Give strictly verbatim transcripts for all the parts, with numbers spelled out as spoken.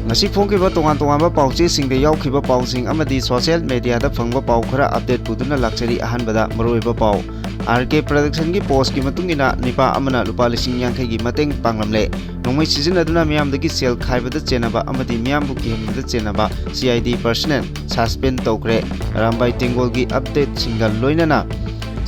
ꯉꯁꯤ ꯐꯣꯡꯈꯤꯕ ꯇꯣꯉꯥꯟ ꯇꯣꯉꯥꯟꯕ ꯄꯥꯎꯆꯦꯁꯤꯡꯗ ꯌꯥꯎꯈꯤꯕ ꯄꯥꯎꯁꯤꯡ ꯑꯃꯗꯤ ꯁꯣꯁꯤꯌꯦꯜ ꯃꯦꯗꯤꯌꯥꯗ ꯐꯪꯕ ꯄꯥꯎ ꯈꯔ ꯑꯞꯗꯦꯠ ꯄꯨꯗꯨꯅ ꯂꯥꯛꯆꯔꯤ꯫ ꯑꯍꯥꯟꯕꯗ ꯃꯔꯨꯑꯣꯏꯕ ꯄꯥꯎ꯫ ꯑꯥꯔ ꯀꯦ ꯄ꯭ꯔꯗꯛꯁꯟꯒꯤ ꯄꯣꯁꯀꯤ ꯃꯇꯨꯡ ꯏꯟꯅ ꯅꯤꯄꯥ ꯑꯃꯅ ꯂꯨꯄꯥ ꯂꯤꯁꯤꯡ ꯌꯥꯡꯈꯩꯒꯤ ꯃꯇꯦꯡ ꯄꯥꯡꯂꯝꯂꯦ꯫ ꯅꯣꯡꯃꯩ ꯁꯤꯖꯤꯟꯅꯗꯨꯅ ꯃꯤꯌꯥꯝꯗꯒꯤ ꯁꯦꯜ ꯈꯥꯏꯕꯗ ꯆꯦꯟꯅꯕ ꯑꯃꯗꯤ ꯃꯤꯌꯥꯝꯕꯨ ꯀꯤꯍꯟꯕꯗ ꯆꯦꯟꯅꯕ C I D personal suspend ꯇꯧꯈ꯭ꯔꯦ꯫ ꯑꯔꯥꯝꯕꯥꯏ ꯇꯦꯡꯒꯣꯜꯒꯤ ꯑꯞꯗꯦꯠꯁꯤꯡꯒ ꯂꯣꯏꯅꯅ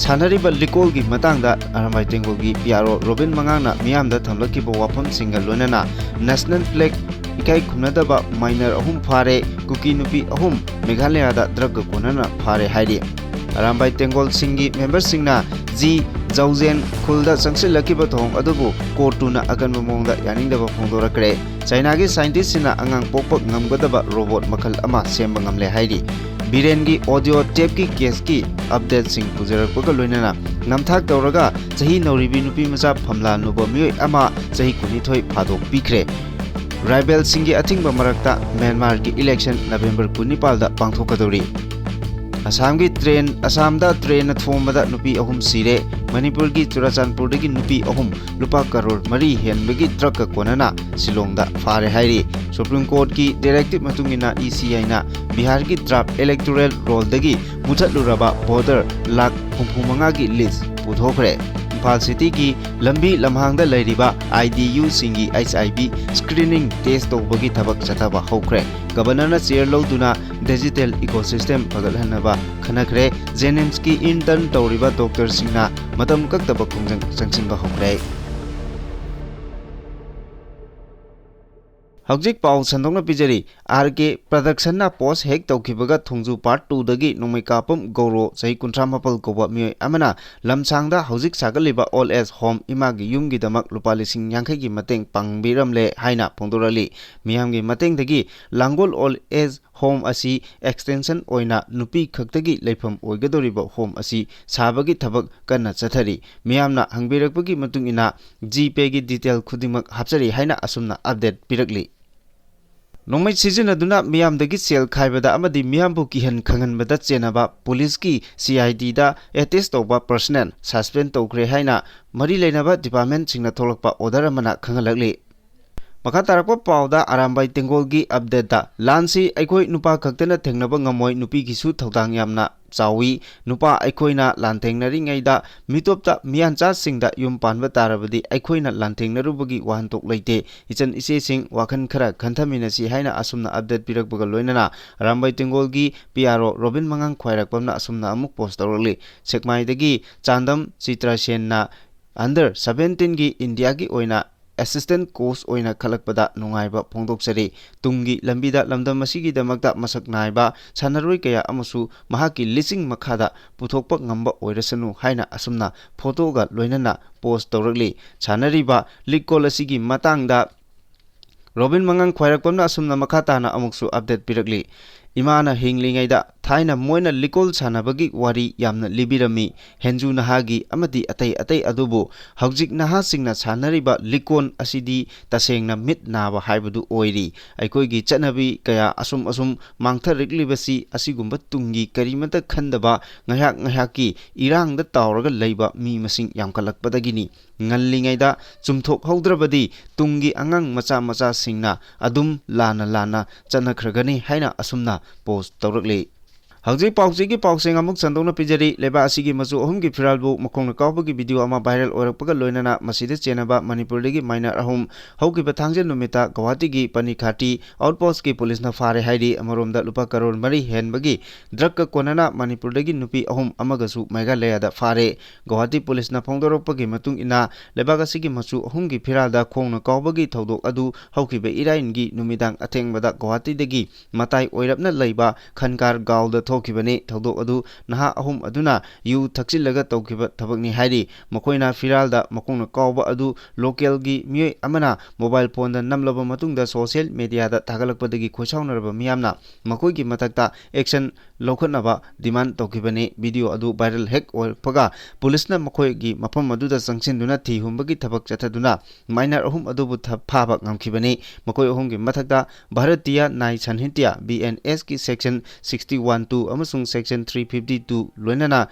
ꯁꯥꯟꯅꯔꯤꯕ ꯂꯤꯀꯣꯜꯒꯤ ꯃꯇꯥꯡꯗ ꯑꯔꯥꯝꯕꯥꯏ ꯇꯦꯡꯒꯣꯜꯒꯤ ꯄꯤ ꯑꯥꯔ ꯑꯣ ꯔꯣꯕꯤꯟ ꯃꯉꯥꯡꯅ ꯃꯤꯌꯥꯝꯗ ꯊꯝꯂꯛꯈꯤꯕ ꯋꯥꯐꯝꯁꯤꯡꯒ ꯂꯣꯏꯅꯅ ꯅꯦꯁꯅꯦꯜ ꯐ꯭ꯂꯦꯒ ꯏꯀꯥꯏ ꯈꯨꯝꯅꯗꯕ ꯃꯥꯏꯅꯔ ꯑꯍꯨꯝ ꯐꯥꯔꯦ, ꯀꯨꯀꯤ ꯅꯨꯄꯤ ꯑꯍꯨꯝ ꯃꯦꯘꯥꯂꯌꯥꯗ ꯗ꯭ꯔꯒꯀ ꯀꯣꯟꯅꯅ ꯐꯥꯔꯦ ꯍꯥꯏꯔꯤ꯫ ꯑꯔꯥꯝꯕꯥꯏ ꯇꯦꯡꯒꯣꯜꯁꯤꯡꯒꯤ ꯃꯦꯝꯕꯔꯁꯤꯡꯅ ꯖꯤ ꯖꯧꯖꯦꯟ ꯈꯨꯜꯗ ꯆꯪꯁꯤꯜꯂꯛꯈꯤꯕ ꯊꯧꯑꯣꯡ ꯑꯗꯨꯕꯨ ꯀꯣꯔꯠꯇꯨꯅ ꯑꯀꯟꯕ ꯃꯑꯣꯡꯗ ꯌꯥꯅꯤꯡꯗꯕ ꯐꯣꯡꯗꯣꯔꯛꯈ꯭ꯔꯦ꯫ ꯆꯥꯏꯅꯥꯒꯤ ꯁꯥꯏꯟꯇꯤꯁꯁꯤꯡꯅ ꯑꯉꯥꯡ ꯄꯣꯛꯄ ꯉꯝꯒꯗꯕ ꯔꯣꯕꯣꯠ ꯃꯈꯜ ꯑꯃ ꯁꯦꯝꯕ ꯉꯝꯂꯦ ꯍꯥꯏꯔꯤ꯫ ꯕꯤꯔꯦꯟꯒꯤ ꯑꯣꯗꯤꯑꯣ ꯇꯦꯞꯀꯤ ꯀꯦꯁꯀꯤ ꯑꯞꯗꯦꯠꯁꯤꯡ ꯄꯨꯖꯔꯛꯄꯒ ꯂꯣꯏꯅꯅ ꯅꯝꯊꯥꯛ ꯇꯧꯔꯒ ꯆꯍꯤ ꯅꯧꯔꯤꯕꯤ ꯅꯨꯄꯤ ꯃꯆꯥ ꯐꯝꯂꯥ ꯅꯨꯕ ꯃꯤꯑꯣꯏ ꯑꯃ ꯆꯍꯤ ꯀꯨꯟꯅꯤꯊꯣꯏ ꯐꯥꯗꯣꯛꯄꯤꯈ꯭ꯔꯦ꯫ ꯔꯥꯏꯕꯦꯜꯁꯤꯡꯒꯤ ꯑꯊꯤꯡꯕ ꯃꯔꯛꯇ ꯃ꯭ꯌꯥꯟꯃꯥꯔꯒꯤ ꯏꯂꯦꯛꯁꯟ ꯅꯕꯦꯝꯕꯔ ꯀꯨꯟꯅꯤꯄꯥꯜꯗ ꯄꯥꯡꯊꯣꯛꯀꯗꯧꯔꯤ꯫ ꯑꯁꯥꯝꯒꯤ ꯇ꯭ꯔꯦꯟ, ꯑꯁꯥꯝꯗ ꯇ꯭ꯔꯦꯟꯅ ꯊꯣꯝꯕꯗ ꯅꯨꯄꯤ ꯑꯍꯨꯝ ꯁꯤꯔꯦ꯫ ꯃꯅꯤꯄꯨꯔꯒꯤ ꯆꯨꯔꯥꯆꯥꯟꯄꯨꯔꯗꯒꯤ ꯅꯨꯄꯤ ꯑꯍꯨꯝ ꯂꯨꯄꯥ ꯀꯔꯣꯔ ꯃꯔꯤ ꯍꯦꯟꯕꯒꯤ ꯗ꯭ꯔꯒꯀ ꯀꯣꯟꯅꯅ ꯁꯤꯂꯣꯡꯗ ꯐꯥꯔꯦ ꯍꯥꯏꯔꯤ꯫ ꯁꯨꯄ꯭ꯔꯤꯝ ꯀꯣꯔꯠꯀꯤ ꯗꯥꯏꯔꯦꯛꯇꯤꯚ ꯃꯇꯨꯡ ꯏꯟꯅ ꯏ ꯁꯤ ꯑꯥꯏꯅ ꯕꯤꯍꯥꯔꯒꯤ ꯗ꯭ꯔꯥꯐ ꯏꯂꯦꯛꯇꯣꯔꯦꯜ ꯔꯣꯜꯗꯒꯤ ꯃꯨꯊꯠꯂꯨꯔꯕ ꯚꯣꯇꯔ ꯂꯥꯈ ꯍꯨꯝꯐꯨ ꯃꯉꯥꯒꯤ ꯂꯤꯁ ꯄꯨꯊꯣꯛꯈ꯭ꯔꯦ꯫ ꯏꯝꯐꯥꯜ ꯁꯤꯇꯤꯒꯤ ꯂꯝꯕꯤ ꯂꯝꯍꯥꯡꯗ ꯂꯩꯔꯤꯕ ꯑꯥꯏ ꯗꯤ ꯌꯨꯁꯤꯡꯒꯤ H I V screening test ꯇꯧꯕꯒꯤ ꯊꯕꯛ ꯆꯠꯊꯕ ꯍꯧꯈ꯭ꯔꯦ꯫ ꯒꯕꯔꯅꯔꯅ ꯆꯦꯌꯔ ꯂꯧꯗꯨꯅ ꯗꯤꯖꯤꯇꯦꯜ ꯏꯀꯣꯁꯤꯁꯇꯦꯝ ꯐꯒꯠꯍꯟꯅꯕ ꯈꯟꯅꯈ꯭ꯔꯦ꯫ ꯖꯦꯅꯤꯝꯁꯀꯤ ꯏꯟꯇꯔꯟ ꯇꯧꯔꯤꯕ ꯗꯣꯛꯇꯔꯁꯤꯡꯅ ꯃꯇꯝ ꯀꯛꯇꯕ ꯈꯣꯡꯖꯪ ꯆꯪꯁꯤꯟꯕ ꯍꯧꯈ꯭ꯔꯦ꯫ ꯍꯧꯖꯤꯛ ꯄꯥꯎ ꯁꯟꯗꯣꯛꯅ ꯄꯤꯖꯔꯤ꯫ ꯑꯥꯔ ꯀꯦ ꯄ꯭ꯔꯗꯛꯁꯟꯅ ꯄꯣꯁ ꯍꯦꯛ ꯇꯧꯈꯤꯕꯒ ꯊꯣꯡꯖꯨ ꯄꯥꯔꯠ ꯇꯨꯗꯒꯤ ꯅꯣꯡꯃꯩ ꯀꯥꯞꯄꯝ ꯒꯧꯔꯣ, ꯆꯍꯤ ꯀꯨꯟꯊ꯭ꯔꯥ ꯃꯥꯄꯜ ꯀꯧꯕ ꯃꯤꯑꯣꯏ ꯑꯃꯅ ꯂꯝꯁꯥꯡꯗ ꯍꯧꯖꯤꯛ ꯁꯥꯒꯠꯂꯤꯕ ꯑꯣꯜ ꯑꯦꯖ ꯍꯣꯝ ꯏꯃꯥꯒꯤ ꯌꯨꯝꯒꯤꯗꯃꯛ ꯂꯨꯄꯥ ꯂꯤꯁꯤꯡ ꯌꯥꯡꯈꯩꯒꯤ ꯃꯇꯦꯡ ꯄꯥꯡꯕꯤꯔꯝꯂꯦ ꯍꯥꯏꯅ ꯐꯣꯡꯗꯣꯔꯛꯂꯤ꯫ ꯃꯤꯌꯥꯝꯒꯤ ꯃꯇꯦꯡꯗꯒꯤ ꯂꯥꯡꯒꯣꯜ ꯑꯣꯜ ꯑꯦꯖ ꯍꯣꯝ ꯑꯁꯤ ꯑꯦꯛꯁꯇꯦꯟꯁꯟ ꯑꯣꯏꯅ ꯅꯨꯄꯤ ꯈꯛꯇꯒꯤ ꯂꯩꯐꯝ ꯑꯣꯏꯒꯗꯧꯔꯤꯕ ꯍꯣꯝ ꯑꯁꯤ ꯁꯥꯕꯒꯤ ꯊꯕꯛ ꯀꯟꯅ ꯆꯠꯊꯔꯤ꯫ ꯃꯤꯌꯥꯝꯅ ꯍꯪꯕꯤꯔꯛꯄꯒꯤ ꯃꯇꯨꯡ ꯏꯟꯅ ꯖꯤ ꯄꯦꯒꯤ ꯗꯤꯇꯦꯜ ꯈꯨꯗꯤꯡꯃꯛ ꯍꯥꯞꯆꯔꯤ ꯍꯥꯏꯅ ꯑꯁꯨꯝꯅ ꯑꯞꯗꯦꯠ ꯄꯤꯔꯛꯂꯤ꯫ ꯅꯣꯡꯃꯩ ꯁꯤꯖꯤꯟꯅꯗꯨꯅ ꯃꯤꯌꯥꯝꯗꯒꯤ ꯁꯦꯜ ꯈꯥꯏꯕꯗ ꯑꯃꯗꯤ ꯃꯤꯌꯥꯝꯕꯨ ꯀꯤꯍꯟ ꯈꯪꯍꯟꯕꯗ ꯆꯦꯟꯅꯕ ꯄꯨꯂꯤꯁꯀꯤ ꯁꯤ ꯑꯥꯏ ꯗꯤꯗ ꯑꯦꯇꯦꯁ ꯇꯧꯕ ꯄꯔꯁꯅꯦꯜ ꯁꯁꯄꯦꯟ ꯇꯧꯈ꯭ꯔꯦ ꯍꯥꯏꯅ ꯃꯔꯤ ꯂꯩꯅꯕ ꯗꯤꯄꯥꯔꯠꯃꯦꯟꯁꯤꯡꯅ ꯊꯣꯛꯂꯛꯄ ꯑꯣꯔꯗꯔ ꯑꯃꯅ ꯈꯪꯍꯜꯂꯛꯂꯤ꯫ ꯃꯈꯥ ꯇꯥꯔꯛꯄ ꯄꯥꯎꯗ ꯑꯔꯥꯝꯕꯥꯏ ꯇꯦꯡꯒꯣꯜꯒꯤ ꯑꯞꯗꯦꯠꯇ, ꯂꯥꯟꯁꯤ ꯑꯩꯈꯣꯏ ꯅꯨꯄꯥ ꯈꯛꯇꯅ ꯊꯦꯡꯅꯕ ꯉꯝꯃꯣꯏ, ꯅꯨꯄꯤꯒꯤꯁꯨ ꯊꯧꯗꯥꯡ ꯌꯥꯝꯅ ꯆꯥꯎꯏ꯫ ꯅꯨꯄꯥ ꯑꯩꯈꯣꯏꯅ ꯂꯥꯟꯊꯦꯡꯅꯔꯤꯉꯩꯗ ꯃꯤꯇꯣꯞꯇ ꯃꯤꯌꯥꯟꯆꯥꯁꯤꯡꯗ ꯌꯨꯝ ꯄꯥꯟꯕ ꯇꯥꯔꯕꯗꯤ ꯑꯩꯈꯣꯏꯅ ꯂꯥꯟꯊꯦꯡꯅꯔꯨꯕꯒꯤ ꯋꯥꯍꯟꯊꯣꯛ ꯂꯩꯇꯦ꯫ ꯏꯆꯟ ꯏꯆꯦꯁꯤꯡ ꯋꯥꯈꯜ ꯈꯔ ꯈꯟꯊꯃꯤꯟꯅꯁꯤ ꯍꯥꯏꯅ ꯑꯁꯨꯝꯅ ꯑꯞꯗꯦꯠ ꯄꯤꯔꯛꯄꯒ ꯂꯣꯏꯅꯅ ꯑꯔꯥꯝꯕꯥꯏ ꯇꯦꯡꯒꯣꯜꯒꯤ ꯄꯤ ꯑꯥꯔ ꯑꯣ ꯔꯣꯕꯤꯟ ꯃꯉꯥꯡ ꯈ꯭ꯋꯥꯏꯔꯥꯛꯄꯝꯅ ꯑꯁꯨꯝꯅ ꯑꯃꯨꯛ ꯄꯣꯁ ꯇꯧꯔꯛꯂꯤ꯫ ꯁꯦꯛꯃꯥꯏꯗꯒꯤ ꯆꯥꯟꯗꯝ ꯆꯤꯇ꯭ꯔꯁꯦꯟꯅ ꯑꯟꯗꯔ ꯁꯚꯦꯟꯇꯤꯟꯒꯤ ꯏꯟꯗꯤꯌꯥꯒꯤ ꯑꯣꯏꯅ ꯑꯦꯁꯤꯁꯇꯦꯟꯠ ꯀꯣꯆ ꯑꯣꯏꯅ ꯈꯜꯂꯛꯄꯗ ꯅꯨꯡꯉꯥꯏꯕ ꯐꯣꯡꯗꯣꯛꯆꯔꯤ꯫ ꯇꯨꯡꯒꯤ ꯂꯝꯕꯤꯗ ꯂꯝꯗꯝ ꯑꯁꯤꯒꯤꯗꯃꯛꯇ ꯃꯁꯛ ꯅꯥꯏꯕ ꯁꯥꯟꯅꯔꯣꯏ ꯀꯌꯥ ꯑꯃꯁꯨ ꯃꯍꯥꯛꯀꯤ ꯂꯤꯆꯤꯡ ꯃꯈꯥꯗ ꯄꯨꯊꯣꯛꯄ ꯉꯝꯕ ꯑꯣꯏꯔꯁꯅꯨ ꯍꯥꯏꯅ ꯑꯁꯨꯝꯅ ꯐꯣꯇꯣꯒ ꯂꯣꯏꯅꯅ ꯄꯣꯁ ꯇꯧꯔꯛꯂꯤ꯫ ꯁꯥꯟꯅꯔꯤꯕ ꯂꯤꯛꯀꯣꯜ ꯑꯁꯤꯒꯤ ꯃꯇꯥꯡꯗ ꯔꯣꯕꯤꯟ ꯃꯉꯥꯡ ꯈ꯭ꯋꯥꯏꯔꯥꯛꯄꯝꯅ ꯑꯁꯨꯝꯅ ꯃꯈꯥ ꯇꯥꯅ ꯑꯃꯨꯛꯁꯨ ꯑꯞꯗꯦꯠ ꯄꯤꯔꯛꯂꯤ꯫ ꯏꯃꯥꯅ ꯍꯤꯡꯂꯤꯉꯩꯗ ꯊꯥꯏꯅ ꯃꯣꯏꯅ ꯂꯤꯀꯣꯜ ꯁꯥꯟꯅꯕꯒꯤ ꯋꯥꯔꯤ ꯌꯥꯝꯅ ꯂꯤꯕꯤꯔꯝꯃꯤ꯫ ꯍꯦꯟꯖꯨ ꯅꯍꯥꯒꯤ ꯑꯃꯗꯤ ꯑꯇꯩ ꯑꯇꯩ ꯑꯗꯨꯕꯨ ꯍꯧꯖꯤꯛ ꯅꯍꯥꯁꯤꯡꯅ ꯁꯥꯟꯅꯔꯤꯕ ꯂꯤꯀꯣꯟ ꯑꯁꯤꯗꯤ ꯇꯁꯦꯡꯅ ꯃꯤꯠ ꯅꯥꯕ ꯍꯥꯏꯕꯗꯨ ꯑꯣꯏꯔꯤ꯫ ꯑꯩꯈꯣꯏꯒꯤ ꯆꯠꯅꯕꯤ ꯀꯌꯥ ꯑꯁꯨꯝ ꯑꯁꯨꯝ ꯃꯥꯡꯊꯔꯛꯂꯤꯕꯁꯤ ꯑꯁꯤꯒꯨꯝꯕ ꯇꯨꯡꯒꯤ ꯀꯔꯤꯃꯠꯇ ꯈꯟꯗꯕ ꯉꯥꯏꯍꯥꯛ ꯉꯥꯏꯍꯥꯛꯀꯤ ꯏꯔꯥꯡꯗ ꯇꯥꯎꯔꯒ ꯂꯩꯕ ꯃꯤ ꯃꯁꯤꯡ ꯌꯥꯝꯈꯠꯂꯛꯄꯗꯒꯤꯅꯤ꯫ ꯉꯜꯂꯤꯉꯩꯗ ꯆꯨꯝꯊꯣꯛꯍꯧꯗ꯭ꯔꯕꯗꯤ ꯇꯨꯡꯒꯤ ꯑꯉꯥꯡ ꯃꯆꯥ ꯃꯆꯥꯁꯤꯡꯅ ꯑꯗꯨꯝ ꯂꯥꯟꯅ ꯂꯥꯟꯅ ꯆꯠꯅꯈ꯭ꯔꯒꯅꯤ ꯍꯥꯏꯅ ꯑꯁꯨꯝꯅ ꯄꯣꯁ ꯇꯧꯔꯛꯂꯤ꯫ ꯍꯧꯖꯤꯛ ꯄꯥꯎꯆꯦꯒꯤ ꯄꯥꯎꯁꯤꯡ ꯑꯃꯨꯛ ꯁꯟꯗꯣꯛꯅ ꯄꯤꯖꯔꯤ꯫ ꯂꯩꯕꯥꯛ ꯑꯁꯤꯒꯤ ꯃꯆꯨ ꯑꯍꯨꯝꯒꯤ ꯐꯤꯔꯥꯜꯕꯨ ꯃꯈꯣꯡꯅ ꯀꯥꯎꯕꯒꯤ ꯚꯤꯗꯤꯑꯣ ꯑꯃ ꯚꯥꯏꯔꯦꯜ ꯑꯣꯏꯔꯛꯄꯒ ꯂꯣꯏꯅꯅ ꯃꯁꯤꯗ ꯆꯦꯟꯅꯕ ꯃꯅꯤꯄꯨꯔꯗꯒꯤ ꯃꯥꯏꯅꯔ ꯑꯍꯨꯝ ꯍꯧꯈꯤꯕ ꯊꯥꯡꯖ ꯅꯨꯃꯤꯠꯇ ꯒꯧꯍꯥꯇꯤꯒꯤ ꯄꯅꯤꯈꯥꯇꯤ ꯑꯥꯎꯠꯄꯣꯁꯠꯀꯤ ꯄꯨꯂꯤꯁꯅ ꯐꯥꯔꯦ ꯍꯥꯏꯔꯤ꯫ ꯑꯃꯔꯣꯝꯗ ꯂꯨꯄꯥ ꯀꯔꯣꯔ ꯃꯔꯤ ꯍꯦꯟꯕꯒꯤ ꯗ꯭ꯔꯒꯀ ꯀꯣꯟꯅꯅ ꯃꯅꯤꯄꯨꯔꯗꯒꯤ ꯅꯨꯄꯤ ꯑꯍꯨꯝ ꯑꯃꯒꯁꯨ ꯃꯦꯘꯥꯂꯌꯥꯗ ꯐꯥꯔꯦ꯫ ꯒꯧꯍꯥꯇꯤ ꯄꯨꯂꯤꯁꯅ ꯐꯣꯡꯗꯣꯔꯛꯄꯒꯤ ꯃꯇꯨꯡ ꯏꯟꯅ, ꯂꯩꯕꯥꯛ ꯑꯁꯤꯒꯤ ꯃꯆꯨ ꯑꯍꯨꯝꯒꯤ ꯐꯤꯔꯥꯜꯗ ꯈꯣꯡꯅ ꯀꯥꯎꯕꯒꯤ ꯊꯧꯗꯣꯛ ꯑꯗꯨ ꯍꯧꯈꯤꯕ ꯏꯔꯥꯏꯒꯤ ꯅꯨꯃꯤꯗꯥꯡ ꯑꯊꯦꯡꯕꯗ ꯒꯧꯍꯥꯇꯤꯗꯒꯤ ꯃꯇꯥꯏ ꯑꯣꯏꯔꯞꯅ ꯂꯩꯕ ꯈꯟꯀꯥꯔ ꯒꯥꯎꯗ ꯊꯣꯛꯈꯤꯕꯅꯤ꯫ ꯊꯧꯗꯣꯛ ꯑꯗꯨ ꯅꯍꯥ ꯑꯍꯨꯝ ꯑꯗꯨꯅ ꯌꯨ ꯊꯛꯆꯤꯜꯂꯒ ꯇꯧꯈꯤꯕ ꯊꯕꯛꯅꯤ ꯍꯥꯏꯔꯤ꯫ ꯃꯈꯣꯏꯅ ꯐꯤꯔꯥꯜꯗ ꯃꯈꯣꯡꯅ ꯀꯥꯎꯕ ꯑꯗꯨ ꯂꯣꯀꯦꯜꯒꯤ ꯃꯤꯑꯣꯏ ꯑꯃꯅ ꯃꯣꯕꯥꯏꯜ ꯐꯣꯟꯗ ꯅꯝꯂꯕ ꯃꯇꯨꯡꯗ ꯁꯣꯁꯤꯌꯦꯜ ꯃꯦꯗꯤꯌꯥꯗ ꯊꯥꯒꯠꯂꯛꯄꯗꯒꯤ ꯈꯣꯏꯁꯥꯎꯅꯔꯕ ꯃꯤꯌꯥꯝꯅ ꯃꯈꯣꯏꯒꯤ ꯃꯊꯛꯇ ꯑꯦꯛꯁꯟ ꯂꯧꯈꯠꯅꯕ ꯗꯤꯃꯥꯟ ꯇꯧꯈꯤꯕꯅꯤ꯫ ꯚꯤꯗꯤꯑꯣ ꯑꯗꯨ ꯚꯥꯏꯔꯦꯜ ꯍꯦꯛ ꯑꯣꯏꯔꯛꯄꯒ ꯄꯨꯂꯤꯁꯅ ꯃꯈꯣꯏꯒꯤ ꯃꯐꯝ ꯑꯗꯨꯗ ꯆꯪꯁꯤꯟꯗꯨꯅ ꯊꯤ ꯍꯨꯝꯕꯒꯤ ꯊꯕꯛ ꯆꯠꯊꯗꯨꯅ ꯃꯥꯏꯅꯔ ꯑꯍꯨꯝ ꯑꯗꯨꯕꯨ ꯊ-, ꯐꯥꯕ ꯉꯝꯈꯤꯕꯅꯤ꯫ ꯃꯈꯣꯏ ꯑꯍꯨꯝꯒꯤ ꯃꯊꯛꯇ ꯚꯥꯔꯇꯤꯌꯥ ꯅ꯭ꯌꯥꯌ ꯁꯟꯍꯤꯇ꯭ꯌꯥ, ꯕꯤ ꯑꯦꯟ ꯑꯦꯁꯀꯤ ꯁꯦꯛꯁꯟ ꯁꯤꯛꯁꯇꯤ ꯋꯥꯟ ꯇꯨ ꯑꯃꯁꯨꯡ ꯁꯦꯛꯁꯟ ꯊ꯭ꯔꯤ ꯐꯤꯐꯇꯤ ꯇꯨ ꯂꯣꯏꯅꯅ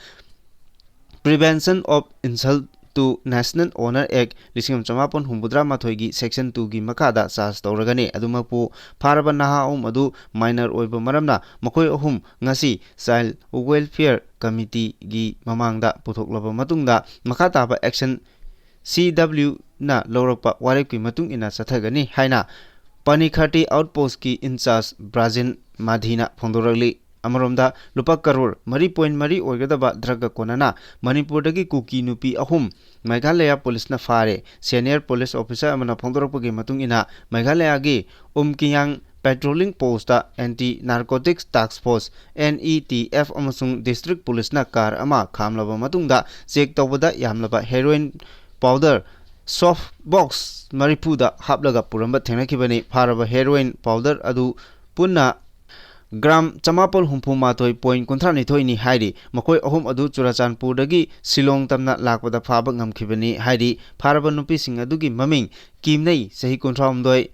Prevention of Insult two National Honor Act ꯂꯤꯁꯤꯡ ꯑꯃ ꯆꯃꯥꯄꯟ ꯍꯨꯝꯐꯨꯇꯔꯥ ꯃꯥꯊꯣꯏꯒꯤ Section two ꯒꯤ ꯃꯈꯥꯗ charge ꯇꯧꯔꯒꯅꯤ꯫ ꯑꯗꯨꯃꯛꯄꯨ ꯐꯥꯔꯕ ꯅꯍꯥ ꯑꯍꯨꯝ ꯑꯗꯨ minor ꯑꯣꯏꯕ ꯃꯔꯝꯅ ꯃꯈꯣꯏ ꯑꯍꯨꯝ ꯉꯁꯤ Child Welfare Committee ꯒꯤ ꯃꯃꯥꯡꯗ ꯄꯨꯊꯣꯛꯂꯕ ꯃꯇꯨꯡꯗ ꯃꯈꯥ ꯇꯥꯕ action C W ꯅ ꯂꯧꯔꯛꯄ ꯋꯥꯔꯦꯞꯀꯤ ꯃꯇꯨꯡ ꯏꯟꯅ ꯆꯠꯊꯒꯅꯤ ꯍꯥꯏꯅ ꯄꯅꯤꯈꯥꯇꯤ outpost ꯀꯤ in charge ꯕ꯭ꯔꯥꯖꯤꯟ ꯃꯥꯙꯤꯅ ꯐꯣꯡꯗꯣꯔꯛꯂꯤ꯫ ꯑꯃꯔꯣꯝꯗ, ꯂꯨꯄꯥ ꯀꯔꯣꯔ ꯃꯔꯤ point ꯃꯔꯤ ꯑꯣꯏꯒꯗꯕ drug ꯀ ꯀꯣꯟꯅꯅ ꯃꯅꯤꯄꯨꯔꯗꯒꯤ ꯀꯨꯀꯤ ꯅꯨꯄꯤ ꯑꯍꯨꯝ ꯃꯦꯘꯥꯂꯌꯥ ꯄꯨꯂꯤꯁꯅ ꯐꯥꯔꯦ꯫ Senior police officer ꯑꯃꯅ ꯐꯣꯡꯗꯣꯔꯛꯄꯒꯤ ꯃꯇꯨꯡ ꯏꯟꯅ, ꯃꯦꯘꯥꯂꯌꯥꯒꯤ ꯎꯝꯀꯤꯌꯥꯡ patrolling post ꯇ Anti Narcotics Task Force, N E T F, ꯑꯃꯁꯨꯡ district ꯄꯨꯂꯤꯁꯅ car ꯑꯃ ꯈꯥꯝꯂꯕ ꯃꯇꯨꯡꯗ check ꯇꯧꯕꯗ ꯌꯥꯝꯂꯕ heroin powder soft box ꯃꯔꯤꯐꯨꯗ ꯍꯥꯞꯂꯒ ꯄꯨꯔꯝꯕ ꯊꯦꯡꯅꯈꯤꯕꯅꯤ꯫ ꯐꯥꯔꯕ heroin powder ꯑꯗꯨ ꯄꯨꯟꯅ gram ꯆꯃꯥꯄꯜ ꯍꯨꯝꯐꯨ ꯃꯥꯊꯣꯏ point ꯀꯨꯟꯊ꯭ꯔꯥ ꯅꯤꯊꯣꯏꯅꯤ ꯍꯥꯏꯔꯤ꯫ ꯃꯈꯣꯏ ꯑꯍꯨꯝ ꯑꯗꯨ ꯆꯨꯔꯥꯆꯥꯟꯄꯨꯔꯗꯒꯤ ꯁꯤꯂꯣꯡ ꯇꯝꯅ ꯂꯥꯛꯄꯗ ꯐꯥꯕ ꯉꯝꯈꯤꯕꯅꯤ ꯍꯥꯏꯔꯤ꯫ ꯐꯥꯔꯕ ꯅꯨꯄꯤꯁꯤꯡ ꯑꯗꯨꯒꯤ ꯃꯃꯤꯡ ꯀꯤꯝꯅꯩ, ꯆꯍꯤ ꯀꯨꯟꯊ꯭ꯔꯥ ꯍꯨꯝꯗꯣꯏ,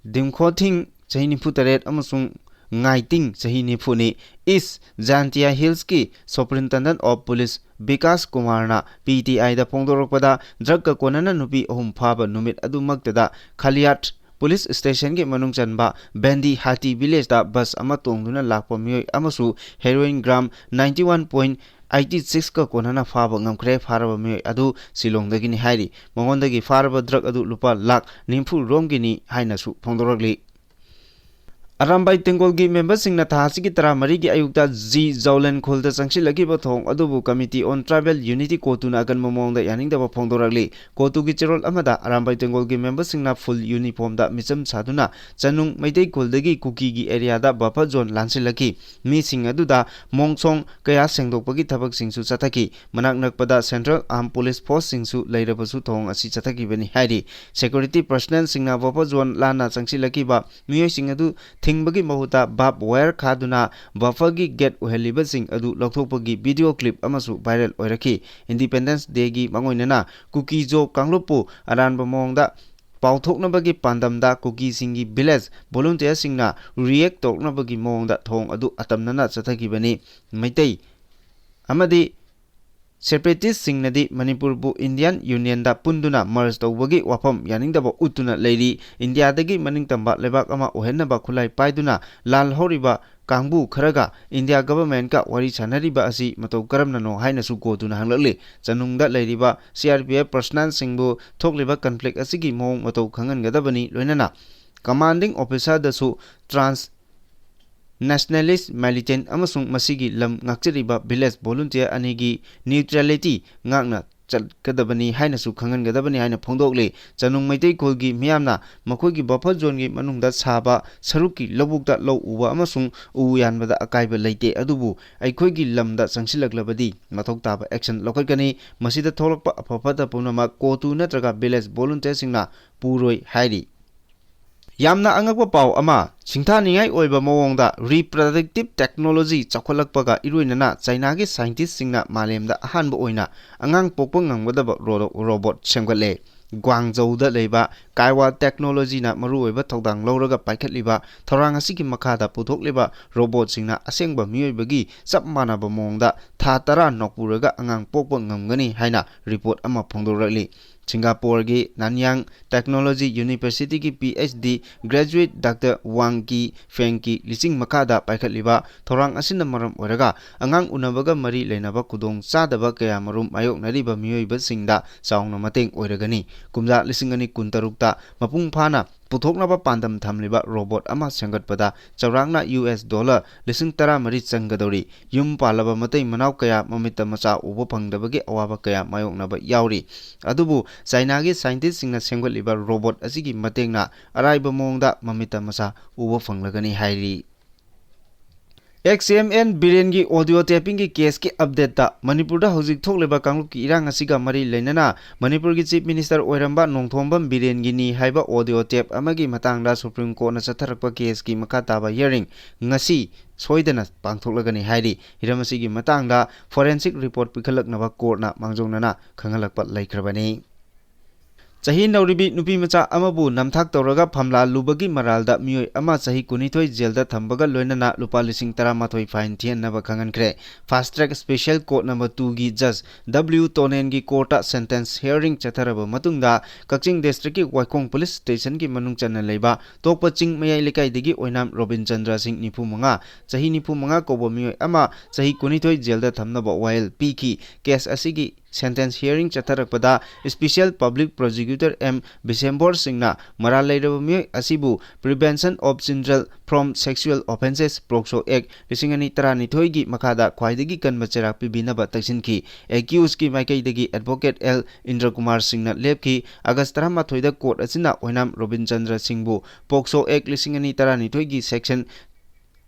ꯗꯤꯝꯈꯣꯊꯤꯡ, ꯆꯍꯤ ꯅꯤꯐꯨ ꯇꯔꯦꯠ, ꯑꯃꯁꯨꯡ ꯉꯥꯏꯇꯤꯡ, ꯆꯍꯤ ꯅꯤꯐꯨꯅꯤ꯫ East Jaintia Hills ꯀꯤ Superintendent of Police ꯕꯤꯀꯥꯁ ꯀꯨꯃꯥꯔꯅ P T I the ꯐꯣꯡꯗꯣꯔꯛꯄꯗ, drug ꯀ ꯀꯣꯟꯅꯅ ꯅꯨꯄꯤ ꯑꯍꯨꯝ ꯐꯥꯕ ꯅꯨꯃꯤꯠ ꯑꯗꯨꯃꯛꯇꯗ ꯈꯥꯂꯤꯌꯥꯠ police station ꯒꯤ ꯃꯅꯨꯡ ꯆꯟꯕ ꯕꯦꯟꯗꯤ ꯍꯥꯇꯤ village ꯇ bus ꯑꯃ ꯇꯣꯡꯗꯨꯅ ꯂꯥꯛꯄ ꯃꯤꯑꯣꯏ ꯑꯃꯁꯨ heroin gram ninety one point eighty six ꯀ ꯀꯣꯟꯅꯅ ꯐꯥꯕ ꯉꯝꯈ꯭ꯔꯦ꯫ ꯐꯥꯔꯕ ꯃꯤꯑꯣꯏ ꯑꯗꯨ ꯁꯤꯂꯣꯡꯗꯒꯤꯅꯤ ꯍꯥꯏꯔꯤ꯫ ꯃꯉꯣꯟꯗꯒꯤ ꯐꯥꯔꯕ drug ꯑꯗꯨ ꯂꯨꯄꯥ ꯂꯥꯈ ꯅꯤꯐꯨ ꯔꯣꯝꯒꯤꯅꯤ ꯍꯥꯏꯅꯁꯨ ꯐꯣꯡꯗꯣꯔꯛꯂꯤ꯫ ꯑꯔꯥꯝꯕꯥꯏ ꯇꯦꯡꯒꯣꯜꯒꯤ member ꯁꯤꯡꯅ ꯊꯥ ꯑꯁꯤꯒꯤ ꯇꯔꯥꯃꯔꯤꯒꯤ ꯑꯌꯨꯛꯇ ꯖꯤ ꯖꯥꯎꯂꯦꯟ ꯈꯨꯜꯗ ꯆꯪꯁꯤꯜꯂꯛꯈꯤꯕ ꯊꯧꯑꯣꯡ ꯑꯗꯨꯕꯨ Committee on Tribal Unity, ꯀꯣꯇꯨꯅ ꯑꯀꯟꯕ ꯃꯑꯣꯡꯗ ꯌꯥꯅꯤꯡꯗꯕ ꯐꯣꯡꯗꯣꯔꯛꯂꯤ꯫ ꯀꯣꯇꯨꯒꯤ ꯆꯦꯔꯣꯜ ꯑꯃꯗ ꯑꯔꯥꯝꯕꯥꯏ ꯇꯦꯡꯒꯣꯜꯒꯤ member ꯁꯤꯡꯅ full uniform ꯗ ꯃꯤꯆꯝ ꯁꯥꯗꯨꯅ ꯆꯅꯨꯡ ꯃꯩꯇꯩ ꯈꯨꯜꯗꯒꯤ ꯀꯨꯀꯤꯒꯤ area ꯗ buffer zone ꯂꯥꯟꯁꯤꯜꯂꯛꯈꯤ꯫ ꯃꯤꯁꯤꯡ ꯑꯗꯨꯗ ꯃꯣꯡꯁꯣꯡ ꯀꯌꯥ ꯁꯦꯡꯗꯣꯛꯄꯒꯤ ꯊꯕꯛꯁꯤꯡꯁꯨ ꯆꯠꯊꯈꯤ꯫ ꯃꯅꯥꯛ ꯅꯛꯄꯗ Central Armed Police Force ꯁꯤꯡꯁꯨ ꯂꯩꯔꯕꯁꯨ ꯊꯧꯑꯣꯡ ꯑꯁꯤ ꯆꯠꯊꯈꯤꯕꯅꯤ ꯍꯥꯏꯔꯤ꯫ Security personnel ꯁꯤꯡꯅ buffer zone ꯂꯥꯟꯅ ꯆꯪꯁꯤꯜꯂꯛꯈꯤꯕ ꯃꯤꯑꯣꯏꯁꯤꯡ ꯑꯗꯨ ꯊꯤꯡꯕꯒꯤ ꯃꯍꯨꯠꯇ barbed wire ꯈꯥꯗꯨꯅ buffer ꯒꯤ gate ꯑꯣꯏꯍꯜꯂꯤꯕꯁꯤꯡ ꯑꯗꯨ ꯂꯧꯊꯣꯛꯄꯒꯤ video clip ꯑꯃꯁꯨ viral ꯑꯣꯏꯔꯛꯈꯤ꯫ Independence Day ꯒꯤ ꯃꯥꯡꯑꯣꯏꯅꯅ ꯀꯨꯀꯤ-ꯖꯣ ꯀꯥꯡꯂꯨꯞꯄꯨ ꯑꯔꯥꯟꯕ ꯃꯑꯣꯡꯗ ꯄꯥꯎꯊꯣꯛꯅꯕꯒꯤ ꯄꯥꯟꯗꯝꯗ ꯀꯨꯀꯤꯁꯤꯡꯒꯤ village volunteer ꯁꯤꯡꯅ react ꯇꯧꯔꯛꯅꯕꯒꯤ ꯃꯑꯣꯡꯗ ꯊꯧꯑꯣꯡ ꯑꯗꯨ ꯑꯇꯝꯅꯅ ꯆꯠꯊꯈꯤꯕꯅꯤ꯫ ꯃꯩꯇꯩ ꯑꯃꯗꯤ ꯁꯦꯄꯔꯦꯇꯤꯁꯁꯤꯡꯅꯗꯤ ꯃꯅꯤꯄꯨꯔꯕꯨ ꯏꯟꯗꯤꯌꯥꯟ ꯌꯨꯅꯤꯌꯟꯗ ꯄꯨꯟꯗꯨꯅ ꯃꯔꯖ ꯇꯧꯕꯒꯤ ꯋꯥꯐꯝ ꯌꯥꯅꯤꯡꯗꯕ ꯎꯠꯇꯨꯅ ꯂꯩꯔꯤ꯫ ꯏꯟꯗꯤꯌꯥꯗꯒꯤ ꯃꯅꯤꯡꯇꯝꯕ ꯂꯩꯕꯥꯛ ꯑꯃ ꯑꯣꯏꯍꯟꯅꯕ ꯈꯨꯠꯂꯥꯏ ꯄꯥꯏꯗꯨꯅ ꯂꯥꯜꯍꯧꯔꯤꯕ ꯀꯥꯡꯕꯨ ꯈꯔꯒ ꯏꯟꯗꯤꯌꯥ ꯒꯚꯔꯟꯃꯦꯟꯠꯀ ꯋꯥꯔꯤ ꯁꯥꯟꯅꯔꯤꯕ ꯑꯁꯤ ꯃꯇꯧ ꯀꯔꯝꯅꯅꯣ ꯍꯥꯏꯅꯁꯨ ꯒꯣꯇꯨꯅ ꯍꯪꯂꯛꯂꯤ꯫ ꯆꯅꯨꯡꯗ ꯂꯩꯔꯤꯕ ꯁꯤ ꯑꯥꯔ ꯄꯤ ꯑꯦꯐ ꯄꯔꯁꯅꯦꯜꯁꯤꯡꯕꯨ ꯊꯣꯛꯂꯤꯕ ꯀꯟꯐ꯭ꯂꯤꯛ ꯑꯁꯤꯒꯤ ꯃꯑꯣꯡ ꯃꯇꯧ ꯈꯪꯍꯟꯒꯗꯕꯅꯤ, ꯂꯣꯏꯅꯅ ꯀꯃꯥꯟꯗꯤꯡ ꯑꯣꯐꯤꯁꯥꯔꯗꯁꯨ ꯇ꯭ꯔꯥꯟꯁ ꯅꯦꯁꯅꯦꯂꯤꯁ ꯃꯤꯂꯤꯇꯦꯟꯠ ꯑꯃꯁꯨꯡ ꯃꯁꯤꯒꯤ ꯂꯝ ꯉꯥꯛꯆꯔꯤꯕ ꯚꯤꯂꯦꯖ ꯚꯣꯂꯨꯟꯇꯤꯌꯔ ꯑꯅꯤꯒꯤ ꯅ꯭ꯌꯨꯇ꯭ꯔꯦꯂꯤꯇꯤ ꯉꯥꯛꯅ ꯆꯠꯀꯗꯕꯅꯤ ꯍꯥꯏꯅꯁꯨ ꯈꯪꯍꯟꯒꯗꯕꯅꯤ ꯍꯥꯏꯅ ꯐꯣꯡꯗꯣꯛꯂꯤ꯫ ꯆꯅꯨꯡ ꯃꯩꯇꯩ ꯈꯨꯜꯒꯤ ꯃꯤꯌꯥꯝꯅ ꯃꯈꯣꯏꯒꯤ ꯕꯐꯔ ꯖꯣꯟꯒꯤ ꯃꯅꯨꯡꯗ ꯁꯥꯕ ꯁꯔꯨꯛꯀꯤ ꯂꯧꯕꯨꯛꯇ ꯂꯧ ꯎꯕ ꯑꯃꯁꯨꯡ ꯎ ꯌꯥꯟꯕꯗ ꯑꯀꯥꯏꯕ ꯂꯩꯇꯦ, ꯑꯗꯨꯕꯨ ꯑꯩꯈꯣꯏꯒꯤ ꯂꯝꯗ ꯆꯪꯁꯤꯜꯂꯛꯂꯕꯗꯤ ꯃꯊꯧ ꯇꯥꯕ ꯑꯦꯛꯁꯟ ꯂꯧꯈꯠꯀꯅꯤ꯫ ꯃꯁꯤꯗ ꯊꯣꯛꯂꯛꯄ ꯑꯐ ꯐꯠꯇ ꯄꯨꯝꯅꯃꯛ ꯀꯣꯇꯨ ꯅꯠꯇ꯭ꯔꯒ ꯚꯤꯂꯦꯖ ꯚꯣꯂꯨꯟꯇꯤꯌꯔꯁꯤꯡꯅ ꯄꯨꯔꯣꯏ ꯍꯥꯏꯔꯤ꯫ ꯌꯥꯝꯅ ꯑꯉꯛꯄ ꯄꯥꯎ ꯑꯃ, ꯁꯤꯡꯊꯥꯅꯤꯡꯉꯥꯏ ꯑꯣꯏꯕ ꯃꯑꯣꯡꯗ ꯔꯤꯄ꯭ꯔꯗꯛꯇꯤꯚ ꯇꯦꯛꯅꯣꯂꯣꯖꯤ ꯆꯥꯎꯈꯠꯂꯛꯄꯒ ꯏꯔꯣꯏꯅꯅ ꯆꯥꯏꯅꯥꯒꯤ ꯁꯥꯏꯟꯇꯤꯁꯁꯤꯡꯅ ꯃꯥꯂꯦꯝꯗ ꯑꯍꯥꯟꯕ ꯑꯣꯏꯅ ꯑꯉꯥꯡ ꯄꯣꯛꯄ ꯉꯝꯒꯗꯕ ꯔꯣ-, ꯔꯣꯕꯣꯠ ꯁꯦꯝꯒꯠꯂꯦ꯫ ꯒ꯭ꯋꯥꯡꯖꯧꯗ ꯂꯩꯕ ꯀꯥꯏꯋꯥ ꯇꯦꯛꯅꯣꯂꯣꯖꯤꯅ ꯃꯔꯨꯑꯣꯏꯕ ꯊꯧꯗꯥꯡ ꯂꯧꯔꯒ ꯄꯥꯏꯈꯠꯂꯤꯕ ꯊꯧꯔꯥꯡ ꯑꯁꯤꯒꯤ ꯃꯈꯥꯗ ꯄꯨꯊꯣꯛꯂꯤꯕ ꯔꯣꯕꯣꯠꯁꯤꯡꯅ ꯑꯁꯦꯡꯕ ꯃꯤꯑꯣꯏꯕꯒꯤ ꯆꯞ ꯃꯥꯟꯅꯕ ꯃꯑꯣꯡꯗ ꯊꯥ ꯇꯔꯥ ꯅꯧꯄꯨꯔꯒ ꯑꯉꯥꯡ ꯄꯣꯛꯄ ꯉꯝꯒꯅꯤ ꯍꯥꯏꯅ ꯔꯤꯄꯣꯔꯠ ꯑꯃ ꯐꯣꯡꯗꯣꯔꯛꯂꯤ꯫ ꯁꯤꯡꯒꯥꯄꯣꯔꯒꯤ ꯅꯥꯟꯌꯥꯡ ꯇꯦꯛꯅꯣꯂꯣꯖꯤ ꯌꯨꯅꯤꯚꯔꯁꯤꯇꯤꯒꯤ P H D graduate doctor Wang ꯀꯤ ꯐꯦꯡꯒꯤ ꯂꯤꯆꯤꯡ ꯃꯈꯥꯗ ꯄꯥꯏꯈꯠꯂꯤꯕ ꯊꯧꯔꯥꯡ ꯑꯁꯤꯅ ꯃꯔꯝ ꯑꯣꯏꯔꯒ ꯑꯉꯥꯡ ꯎꯅꯕꯒ ꯃꯔꯤ ꯂꯩꯅꯕ ꯈꯨꯗꯣꯡ ꯆꯥꯗꯕ ꯀꯌꯥꯃꯔꯨꯝ ꯃꯥꯌꯣꯛꯅꯔꯤꯕ ꯃꯤꯑꯣꯏꯕꯁꯤꯡꯗ ꯆꯥꯎꯅ ꯃꯇꯦꯡ ꯑꯣꯏꯔꯒꯅꯤ꯫ ꯀꯨꯝꯖꯥ ꯂꯤꯁꯤꯡ ꯑꯅꯤ ꯀꯨꯟꯇꯔꯨꯛꯇ ꯃꯄꯨꯡ ꯐꯥꯅ ꯄꯨꯊꯣꯛꯅꯕ ꯄꯥꯟꯗꯝ ꯊꯝꯂꯤꯕ ꯔꯣꯕꯣꯠ ꯑꯃ ꯁꯦꯝꯒꯠꯄꯗ ꯆꯥꯎꯔꯥꯛꯅ ꯌꯨ ꯑꯦꯁ ꯗꯣꯂꯔ ꯂꯤꯁꯤꯡ ꯇꯔꯥꯃꯔꯤ ꯆꯪꯒꯗꯧꯔꯤ꯫ ꯌꯨꯝ ꯄꯥꯜꯂꯕ ꯃꯇꯩ ꯃꯅꯥꯎ ꯀꯌꯥ ꯃꯃꯤꯠꯇ ꯃꯆꯥ ꯎꯕ ꯐꯪꯗꯕꯒꯤ ꯑꯋꯥꯕ ꯀꯌꯥ ꯃꯥꯌꯣꯛꯅꯕ ꯌꯥꯎꯔꯤ꯫ ꯑꯗꯨꯕꯨ ꯆꯥꯏꯅꯥꯒꯤ ꯁꯥꯏꯟꯇꯤꯁꯁꯤꯡꯅ ꯁꯦꯝꯒꯠꯂꯤꯕ ꯔꯣꯕꯣꯠ ꯑꯁꯤꯒꯤ ꯃꯇꯦꯡꯅ ꯑꯔꯥꯏꯕ ꯃꯑꯣꯡꯗ ꯃꯃꯤꯠꯇ ꯃꯆꯥ ꯎꯕ ꯐꯪꯂꯒꯅꯤ ꯍꯥꯏꯔꯤ꯫ ꯑꯦꯛꯁ ꯑꯦꯝ ꯑꯦꯟ ꯕꯤꯔꯦꯟꯒꯤ ꯑꯣꯗꯤꯑꯣ ꯇꯦꯄꯤꯡꯒꯤ ꯀꯦꯁꯀꯤ ꯑꯞꯗꯦꯠꯇ, ꯃꯅꯤꯄꯨꯔꯗ ꯍꯧꯖꯤꯛ ꯊꯣꯛꯂꯤꯕ ꯀꯥꯡꯂꯨꯞꯀꯤ ꯏꯔꯥꯡ ꯑꯁꯤꯒ ꯃꯔꯤ ꯂꯩꯅꯅ ꯃꯅꯤꯄꯨꯔꯒꯤ ꯆꯤꯐ ꯃꯤꯅꯤꯁꯇꯔ ꯑꯣꯏꯔꯝꯕ ꯅꯣꯡꯊꯣꯝꯕꯝ ꯕꯤꯔꯦꯟꯒꯤꯅꯤ ꯍꯥꯏꯕ ꯑꯣꯗꯤꯑꯣ ꯇꯦꯞ ꯑꯃꯒꯤ ꯃꯇꯥꯡꯗ ꯁꯨꯄ꯭ꯔꯤꯝ ꯀꯣꯔꯠꯅ ꯆꯠꯊꯔꯛꯄ ꯀꯦꯁꯀꯤ ꯃꯈꯥ ꯇꯥꯕ ꯍꯤꯌꯔꯤꯡ ꯉꯁꯤ ꯁꯣꯏꯗꯅ ꯄꯥꯡꯊꯣꯛꯂꯒꯅꯤ ꯍꯥꯏꯔꯤ꯫ ꯍꯤꯔꯝ ꯑꯁꯤꯒꯤ ꯃꯇꯥꯡꯗ ꯐꯣꯔꯦꯟꯁꯤꯛ ꯔꯤꯄꯣꯔꯠ ꯄꯤꯈꯠꯂꯛꯅꯕ ꯀꯣꯔꯠꯅ ꯃꯥꯡꯖꯧꯅꯅ ꯈꯪꯍꯜꯂꯛꯄ ꯂꯩꯈ꯭ꯔꯕꯅꯤ꯫ ꯆꯍꯤ ꯅꯧꯔꯤꯕꯤ ꯅꯨꯄꯤ ꯃꯆꯥ ꯑꯃꯕꯨ ꯅꯝꯊꯥꯛ ꯇꯧꯔꯒ ꯐꯝꯂꯥ ꯂꯨꯕꯒꯤ ꯃꯔꯥꯜꯗ ꯃꯤꯑꯣꯏ ꯑꯃ ꯆꯍꯤ ꯀꯨꯟꯅꯤꯊꯣꯏ ꯖꯦꯜꯗ ꯊꯝꯕꯒ ꯂꯣꯏꯅꯅ ꯂꯨꯄꯥ ꯂꯤꯁꯤꯡ ꯇꯔꯥꯃꯥꯊꯣꯏ ꯐꯥꯏꯟ ꯊꯤꯍꯟꯅꯕ ꯈꯪꯍꯟꯈ꯭ꯔꯦ꯫ Fast Track Special Court Number Two ꯒꯤ Judge W ꯇꯣꯅꯦꯟꯒꯤ ꯀꯣꯔꯠꯇ ꯁꯦꯟꯇꯦꯟꯁ ꯍꯤꯌꯔꯤꯡ ꯆꯠꯊꯔꯕ ꯃꯇꯨꯡꯗ, ꯀꯛꯆꯤꯡ ꯗꯤꯁꯇ꯭ꯔꯤꯛꯀꯤ ꯋꯥꯏꯈꯣꯡ ꯄꯨꯂꯤꯁ ꯁ꯭ꯇꯦꯁꯟꯒꯤ ꯃꯅꯨꯡ ꯆꯟꯅ ꯂꯩꯕ ꯇꯣꯛꯄ ꯆꯤꯡ ꯃꯌꯥꯏ ꯂꯩꯀꯥꯏꯗꯒꯤ ꯑꯣꯏꯅꯥꯝ ꯔꯣꯕꯤꯟ ꯆꯟꯗ꯭ꯔ ꯁꯤꯡ, ꯅꯤꯐꯨ ꯃꯉꯥ, ꯆꯍꯤ ꯅꯤꯐꯨ ꯃꯉꯥ ꯀꯧꯕ ꯃꯤꯑꯣꯏ ꯑꯃ ꯆꯍꯤ ꯀꯨꯟꯅꯤꯊꯣꯏ ꯖꯦꯜꯗ ꯊꯝꯅꯕ ꯋꯥꯌꯦꯜ ꯄꯤꯈꯤ꯫ ꯀꯦꯁ ꯑꯁꯤꯒꯤ ꯁꯦꯟꯇꯦꯟꯁ ꯍꯤꯌꯔꯤꯡ ꯆꯠꯊꯔꯛꯄꯗ, Special Public Prosecutor M Bishembor ꯁꯤꯡꯅ ꯃꯔꯥꯜ ꯂꯩꯔꯕ ꯃꯤꯑꯣꯏ ꯑꯁꯤꯕꯨ Prevention of Children from Sexual Offences, ꯄꯣꯛꯁꯣ ꯑꯦꯛ ꯂꯤꯁꯤꯡ ꯑꯅꯤ ꯇꯔꯥꯅꯤꯊꯣꯏꯒꯤ ꯃꯈꯥꯗ ꯈ꯭ꯋꯥꯏꯗꯒꯤ ꯀꯟꯕ ꯆꯩꯔꯥꯛ ꯄꯤꯕꯤꯅꯕ ꯇꯛꯁꯤꯟꯈꯤ꯫ ꯑꯦꯀ꯭ꯌꯨꯁꯀꯤ ꯃꯥꯏꯀꯩꯗꯒꯤ ꯑꯦꯗꯚꯣꯀꯦꯠ ꯑꯦꯜ ꯏꯟꯗ꯭ꯔꯀꯨꯃꯥꯔ ꯁꯤꯡꯅ ꯂꯦꯞꯈꯤ꯫ ꯑꯥꯒꯁ ꯇꯔꯥꯃꯥꯊꯣꯏꯗ ꯀꯣꯔꯠ ꯑꯁꯤꯅ ꯑꯣꯏꯅꯥꯝ ꯔꯣꯕꯤꯟ ꯆꯟꯗ꯭ꯔ ꯁꯤꯡꯕꯨ ꯄꯣꯛꯁꯣ ꯑꯦꯛ ꯂꯤꯁꯤꯡ ꯑꯅꯤ ꯇꯔꯥꯅꯤꯊꯣꯏꯒꯤ ꯁꯦꯛꯁꯟ